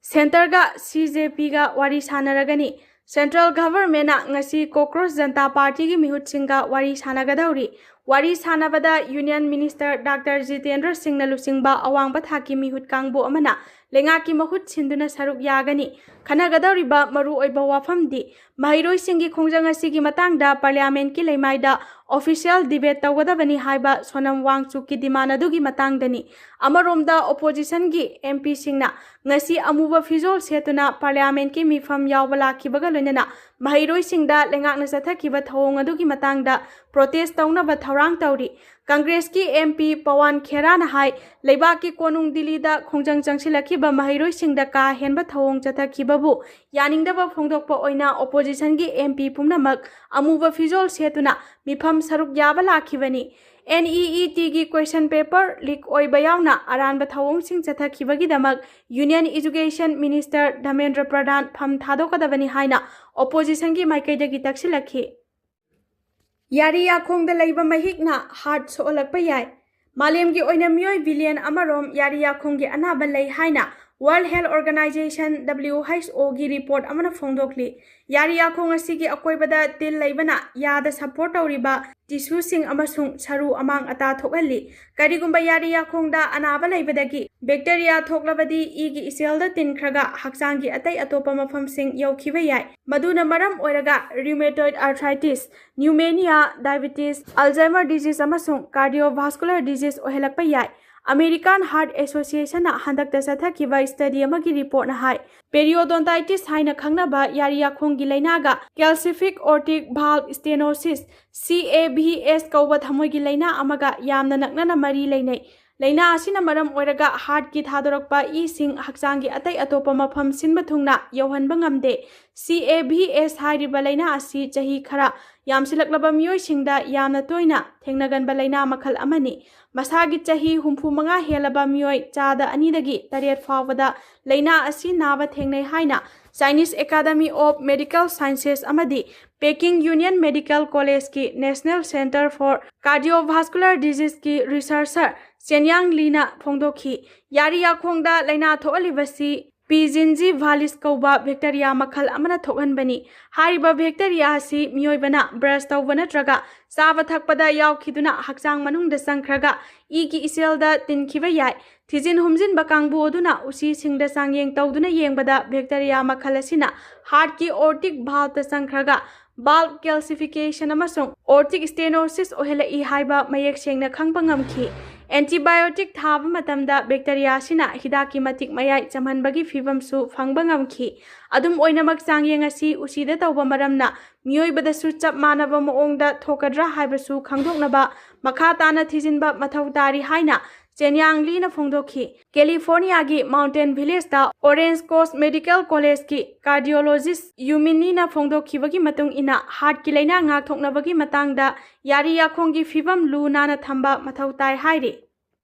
ꯁꯦꯟꯇꯔꯒ ꯁꯤ ꯖꯦ ꯄꯤꯒ ꯋꯥꯔꯤ ꯁꯥꯟꯅꯔꯒꯅꯤ꯫ ꯁꯦꯟꯇ꯭ꯔꯦꯜ ꯒꯚꯔꯟꯃꯦꯟꯠꯅ ꯉꯁꯤ ꯀꯣꯀ꯭ꯔꯣꯁ ꯖꯟꯇꯥ ꯄꯥꯔꯇꯤꯒꯤ ꯃꯤꯍꯨꯠꯁꯤꯡꯒ ꯋꯥꯔꯤ ꯁꯥꯟꯅꯒꯗꯧꯔꯤ꯫ ꯋꯥꯔꯤ ꯁꯥꯟꯅꯕꯗ ꯌꯨꯅꯤꯌꯟ ꯃꯤꯅꯤꯁꯇꯔ ꯗꯥꯛꯇꯔ ꯖꯤꯇꯦꯟꯗ꯭ꯔ ꯁꯤꯡꯅ ꯂꯨꯆꯤꯡꯕ ꯑꯋꯥꯡꯕ ꯊꯥꯛꯀꯤ ꯃꯤꯍꯨꯠ ꯀꯥꯡꯕꯨ ꯑꯃꯅ ꯂꯩꯉꯥꯛꯀꯤ ꯃꯍꯨꯠ ꯁꯤꯟꯗꯨꯅ ꯁꯔꯨꯛ ꯌꯥꯒꯅꯤ꯫ ꯈꯟꯅꯒꯗꯧꯔꯤꯕ ꯃꯔꯨꯑꯣꯏꯕ ꯋꯥꯐꯝꯗꯤ ꯃꯍꯩꯔꯣꯏꯁꯤꯡꯒꯤ ꯈꯣꯡꯖꯪ ꯑꯁꯤꯒꯤ ꯃꯇꯥꯡꯗ Parliamentꯀꯤ ꯂꯩꯃꯥꯏꯗ official debate ꯇꯧꯒꯗꯕꯅꯤ ꯍꯥꯏꯕ ꯁꯣꯅꯝ ꯋꯥꯡꯆꯨꯛꯀꯤ demand ꯑꯗꯨꯒꯤ ꯃꯇꯥꯡꯗꯅꯤ꯫ ꯑꯃꯔꯣꯝꯗ Oppositionꯒꯤ MPꯁꯤꯡꯅ ꯉꯁꯤ ꯑꯃꯨꯕ ꯐꯤꯖꯣꯜ ꯁꯦꯠꯇꯨꯅ Parliamentꯀꯤ ꯃꯤꯐꯝ ꯌꯥꯎꯕ ꯂꯥꯛꯈꯤꯕꯒ ꯂꯣꯏꯅꯅ ꯃꯍꯩꯔꯣꯏꯁꯤꯡꯗ ꯂꯩꯉꯥꯛꯅ ꯆꯠꯊꯈꯤꯕ ꯊꯧꯑꯣꯡ ꯑꯗꯨꯒꯤ ꯃꯇꯥꯡꯗ protest ꯇꯧꯅꯕ ꯊꯧꯔꯥꯡ ꯇꯧꯔꯤ꯫ Congressꯀꯤ MP ꯄꯋꯥꯟ ꯈꯦꯔꯥꯅ ꯍꯥꯏ, ꯂꯩꯕꯥꯛꯀꯤ ꯀꯣꯅꯨꯡ ꯗꯤꯜꯂꯤꯗ ꯈꯣꯡꯖꯪ ꯆꯪꯁꯤꯜꯂꯛꯈꯤꯕ ꯃꯍꯩꯔꯣꯏꯁꯤꯡꯗ ꯀꯥ ꯍꯦꯟꯕ ꯊꯧꯑꯣꯡ ꯆꯠꯊꯈꯤꯕꯕꯨ ꯌꯥꯅꯤꯡꯗꯕ ꯐꯣꯡꯗꯣꯛꯄ ꯑꯣꯏꯅ Oppositionꯒꯤ MP ꯄꯨꯝꯅꯃꯛ ꯑꯃꯨꯕ ꯐꯤꯖꯣꯜ ꯁꯦꯠꯇꯨꯅ ꯃꯤꯐꯝ ꯁꯔꯨꯛ ꯌꯥꯕ ꯂꯥꯛꯈꯤꯕꯅꯤ꯫ NEETꯒꯤ question paper leak ꯑꯣꯏꯕ ꯌꯥꯎꯅ ꯑꯔꯥꯟꯕ ꯊꯧꯑꯣꯡꯁꯤꯡ ꯆꯠꯊꯈꯤꯕꯒꯤꯗꯃꯛ Union Education Minister ꯙꯔꯃꯦꯟꯗ꯭ꯔ ꯄ꯭ꯔꯙꯥꯟ ꯐꯝ ꯊꯥꯗꯣꯛꯀꯗꯕꯅꯤ ꯍꯥꯏꯅ Oppositionꯒꯤ ꯃꯥꯏꯀꯩꯗꯒꯤ ꯇꯛꯁꯤꯜꯂꯛꯈꯤ꯫ ꯌꯥꯔꯤ ꯌꯥꯈꯣꯡꯗ ꯂꯩꯕ ꯃꯍꯤꯛꯅ heart ꯁꯣꯛꯍꯜꯂꯛꯄ ꯌꯥꯏ꯫ ꯃꯥꯂꯦꯝꯒꯤ ꯑꯣꯏꯅ ꯃꯤꯑꯣꯏ billion ꯑꯃꯔꯣꯝ ꯌꯥꯔꯤ ꯌꯥꯈꯣꯡꯒꯤ ꯑꯅꯥꯕ ꯂꯩ ꯍꯥꯏꯅ World Health Organization, WHOꯒꯤ report ꯑꯃꯅ ꯐꯣꯡꯗꯣꯛꯂꯤ꯫ ꯌꯥꯔꯤ ꯌꯥꯈꯣꯡ ꯑꯁꯤꯒꯤ ꯑꯀꯣꯏꯕꯗ ꯇꯤꯜ ꯂꯩꯕꯅ ꯌꯥꯗ support ꯇꯧꯔꯤꯕ tissueꯁꯤꯡ ꯑꯃꯁꯨꯡ ꯁꯔꯨ ꯑꯃꯥꯡ ꯑꯇꯥ ꯊꯣꯛꯍꯜꯂꯤ꯫ ꯀꯔꯤꯒꯨꯝꯕ ꯌꯥꯔꯤ ꯌꯥꯈꯣꯡꯗ ꯑꯅꯥꯕ ꯂꯩꯕꯗꯒꯤ bacteria ꯊꯣꯛꯂꯕꯗꯤ ꯏꯒꯤ ꯏꯆꯦꯜꯗ ꯇꯤꯟꯈ꯭ꯔꯒ ꯍꯛꯆꯥꯡꯒꯤ ꯑꯇꯩ ꯑꯇꯣꯞꯄ ꯃꯐꯝꯁꯤꯡ ꯌꯧꯈꯤꯕ ꯌꯥꯏ꯫ ꯃꯗꯨꯅ ꯃꯔꯝ ꯑꯣꯏꯔꯒ rheumatoid arthritis, pneumonia, diabetes, Alzheimer disease ꯑꯃꯁꯨꯡ cardiovascular disease ꯑꯣꯏꯍꯜꯂꯛꯄ ꯌꯥꯏ꯫ American Heart Associationꯅ ꯍꯟꯗꯛꯇ ꯆꯠꯊꯈꯤꯕ study ꯑꯃꯒꯤ reportꯅ ꯍꯥꯏ, periodontitis ꯍꯥꯏꯅ ꯈꯪꯅꯕ ꯌꯥꯔꯤ ꯌꯥꯈꯣꯡꯒꯤ ꯂꯩꯅꯥꯒ calcific aortic valve stenosis, CAVS ꯀꯧꯕ ꯊꯃꯣꯏꯒꯤ ꯂꯩꯅꯥ ꯑꯃꯒ ꯌꯥꯝꯅ ꯅꯛꯅꯅ ꯃꯔꯤ ꯂꯩꯅꯩ꯫ ꯂꯩꯅꯥ ꯑꯁꯤꯅ ꯃꯔꯝ ꯑꯣꯏꯔꯒ heartꯀꯤ ꯊꯥꯗꯣꯔꯛꯄ ꯏꯁꯤꯡ ꯍꯛꯆꯥꯡꯒꯤ ꯑꯇꯩ ꯑꯇꯣꯞꯄ ꯃꯐꯝ ꯁꯤꯟꯕ ꯊꯨꯡꯅ ꯌꯧꯍꯟꯕ ꯉꯝꯗꯦ꯫ CAVS ꯍꯥꯏꯔꯤꯕ ꯂꯩꯅꯥ ꯑꯁꯤ ꯆꯍꯤ ꯈꯔ ꯌꯥꯝꯁꯤꯜꯂꯛꯂꯕ ꯃꯤꯑꯣꯏꯁꯤꯡꯗ ꯌꯥꯝꯅ ꯇꯣꯏꯅ ꯊꯦꯡꯅꯒꯟꯕ ꯂꯩꯅꯥ ꯃꯈꯜ ꯑꯃꯅꯤ꯫ ꯃꯁꯥꯒꯤ ꯆꯍꯤ ꯍꯨꯝꯐꯨ ꯃꯉꯥ ꯍꯦꯜꯂꯕ ꯃꯤꯑꯣꯏ ꯆꯥꯗ ꯑꯅꯤꯗꯒꯤ ꯇꯔꯦꯠ ꯐꯥꯎꯕꯗ ꯂꯩꯅꯥ ꯑꯁꯤ ꯅꯥꯕ ꯊꯦꯡꯅꯩ ꯍꯥꯏꯅ Chinese Academy of Medical Sciences ꯑꯃꯗꯤ Peking Union Medical Collegeꯀꯤ National Center for Cardiovascular Diseaseꯀꯤ researcher Chen Yang Liꯅ ꯐꯣꯡꯗꯣꯛꯈꯤ꯫ ꯌꯥꯔꯤ ꯌꯥꯈꯣꯡꯗ ꯂꯩꯅꯥ ꯊꯣꯛꯍꯜꯂꯤꯕꯁꯤ ꯄꯤꯖꯤꯟꯖꯤ ꯚꯥꯂꯤꯁ ꯀꯧꯕ ꯕꯦꯛꯇꯦꯔꯤꯌꯥ ꯃꯈꯜ ꯑꯃꯅ ꯊꯣꯛꯍꯟꯕꯅꯤ꯫ ꯍꯥꯏꯔꯤꯕ ꯕꯦꯛꯇꯦꯔꯤꯌꯥ ꯑꯁꯤ ꯃꯤꯑꯣꯏꯕꯅ ꯕ꯭ꯔꯁ ꯇꯧꯕ ꯅꯠꯇ꯭ꯔꯒ ꯆꯥꯕ ꯊꯛꯄꯗ ꯌꯥꯎꯈꯤꯗꯨꯅ ꯍꯛꯆꯥꯡ ꯃꯅꯨꯡꯗ ꯆꯪꯈ꯭ꯔꯒ ꯏꯒꯤ ꯏꯆꯦꯜꯗ ꯇꯤꯟꯈꯤꯕ ꯌꯥꯏ꯫ ꯊꯤꯖꯤꯟ ꯍꯨꯝꯖꯤꯟꯕ ꯀꯥꯡꯕꯨ ꯑꯗꯨꯅ ꯎꯆꯤꯁꯤꯡꯗ ꯆꯥꯡꯌꯦꯡ ꯇꯧꯗꯨꯅ ꯌꯦꯡꯕꯗ ꯕꯦꯛꯇꯦꯔꯤꯌꯥ ꯃꯈꯜ ꯑꯁꯤꯅ ꯍꯥꯔꯠꯀꯤ ꯑꯣꯔꯇꯤꯛ ꯚꯥꯜꯕꯇ ꯆꯪꯈ꯭ꯔꯒ ꯚꯥꯜꯕ ꯀꯦꯜꯁꯤꯐꯤꯀꯦꯁꯟ ꯑꯃꯁꯨꯡ ꯑꯣꯔꯇꯤꯛ ꯁ꯭ꯇꯦꯅꯣꯁꯤꯁ ꯑꯣꯏꯍꯜꯂꯛꯏ ꯍꯥꯏꯕ ꯃꯌꯦꯛ ꯁꯦꯡꯅ ꯈꯪꯕ ꯉꯝꯈꯤ꯫ ꯑꯦꯟꯇꯤꯕꯥꯏꯑꯣꯇꯤꯛ ꯊꯥꯕ ꯃꯇꯝꯗ ꯕꯦꯛꯇꯦꯔꯤꯌꯥ ꯑꯁꯤꯅ ꯍꯤꯗꯥꯛꯀꯤ ꯃꯇꯤꯛ ꯃꯌꯥꯏ ꯆꯝꯍꯟꯕꯒꯤ ꯐꯤꯕꯝꯁꯨ ꯐꯪꯕ ꯉꯝꯈꯤ꯫ ꯑꯗꯨꯝ ꯑꯣꯏꯅꯃꯛ, ꯆꯥꯡꯌꯦꯡ ꯑꯁꯤ ꯎꯆꯤꯗ ꯇꯧꯕ ꯃꯔꯝꯅ ꯃꯤꯑꯣꯏꯕꯗꯁꯨ ꯆꯞ ꯃꯥꯟꯅꯕ ꯃꯑꯣꯡꯗ ꯊꯣꯛꯀꯗ꯭ꯔꯥ ꯍꯥꯏꯕꯁꯨ ꯈꯪꯗꯣꯛꯅꯕ ꯃꯈꯥ ꯇꯥꯅ ꯊꯤꯖꯤꯟꯕ ꯃꯊꯧ ꯇꯥꯔꯤ ꯍꯥꯏꯅ ꯆꯦꯟꯌꯥꯡ ꯂꯤꯅ ꯐꯣꯡꯗꯣꯛꯈꯤ꯫ ꯀꯦꯂꯤꯐꯣꯔꯅꯤꯌꯥꯒꯤ ꯃꯥꯎꯟꯇꯦꯟ ꯚꯤꯂꯦꯖꯇ ꯑꯣꯔꯦꯟꯖ ꯀꯣꯁ ꯃꯦꯗꯤꯀꯦꯜ ꯀꯣꯂꯦꯖꯀꯤ ꯀꯥꯔꯗꯤꯑꯣꯂꯣꯖꯤꯁ ꯌꯨꯃꯤꯟꯅꯤꯅ ꯐꯣꯡꯗꯣꯛꯈꯤꯕꯒꯤ ꯃꯇꯨꯡ ꯏꯟꯅ, ꯍꯥꯔꯠꯀꯤ ꯂꯥꯏꯅꯥ ꯉꯥꯛꯊꯣꯛꯅꯕꯒꯤ ꯃꯇꯥꯡꯗ ꯌꯥꯔꯤ ꯌꯥꯈꯣꯡꯒꯤ ꯐꯤꯕꯝ ꯂꯨ ꯅꯥꯟꯅ ꯊꯝꯕ ꯃꯊꯧ ꯇꯥꯏ ꯍꯥꯏꯔꯤ꯫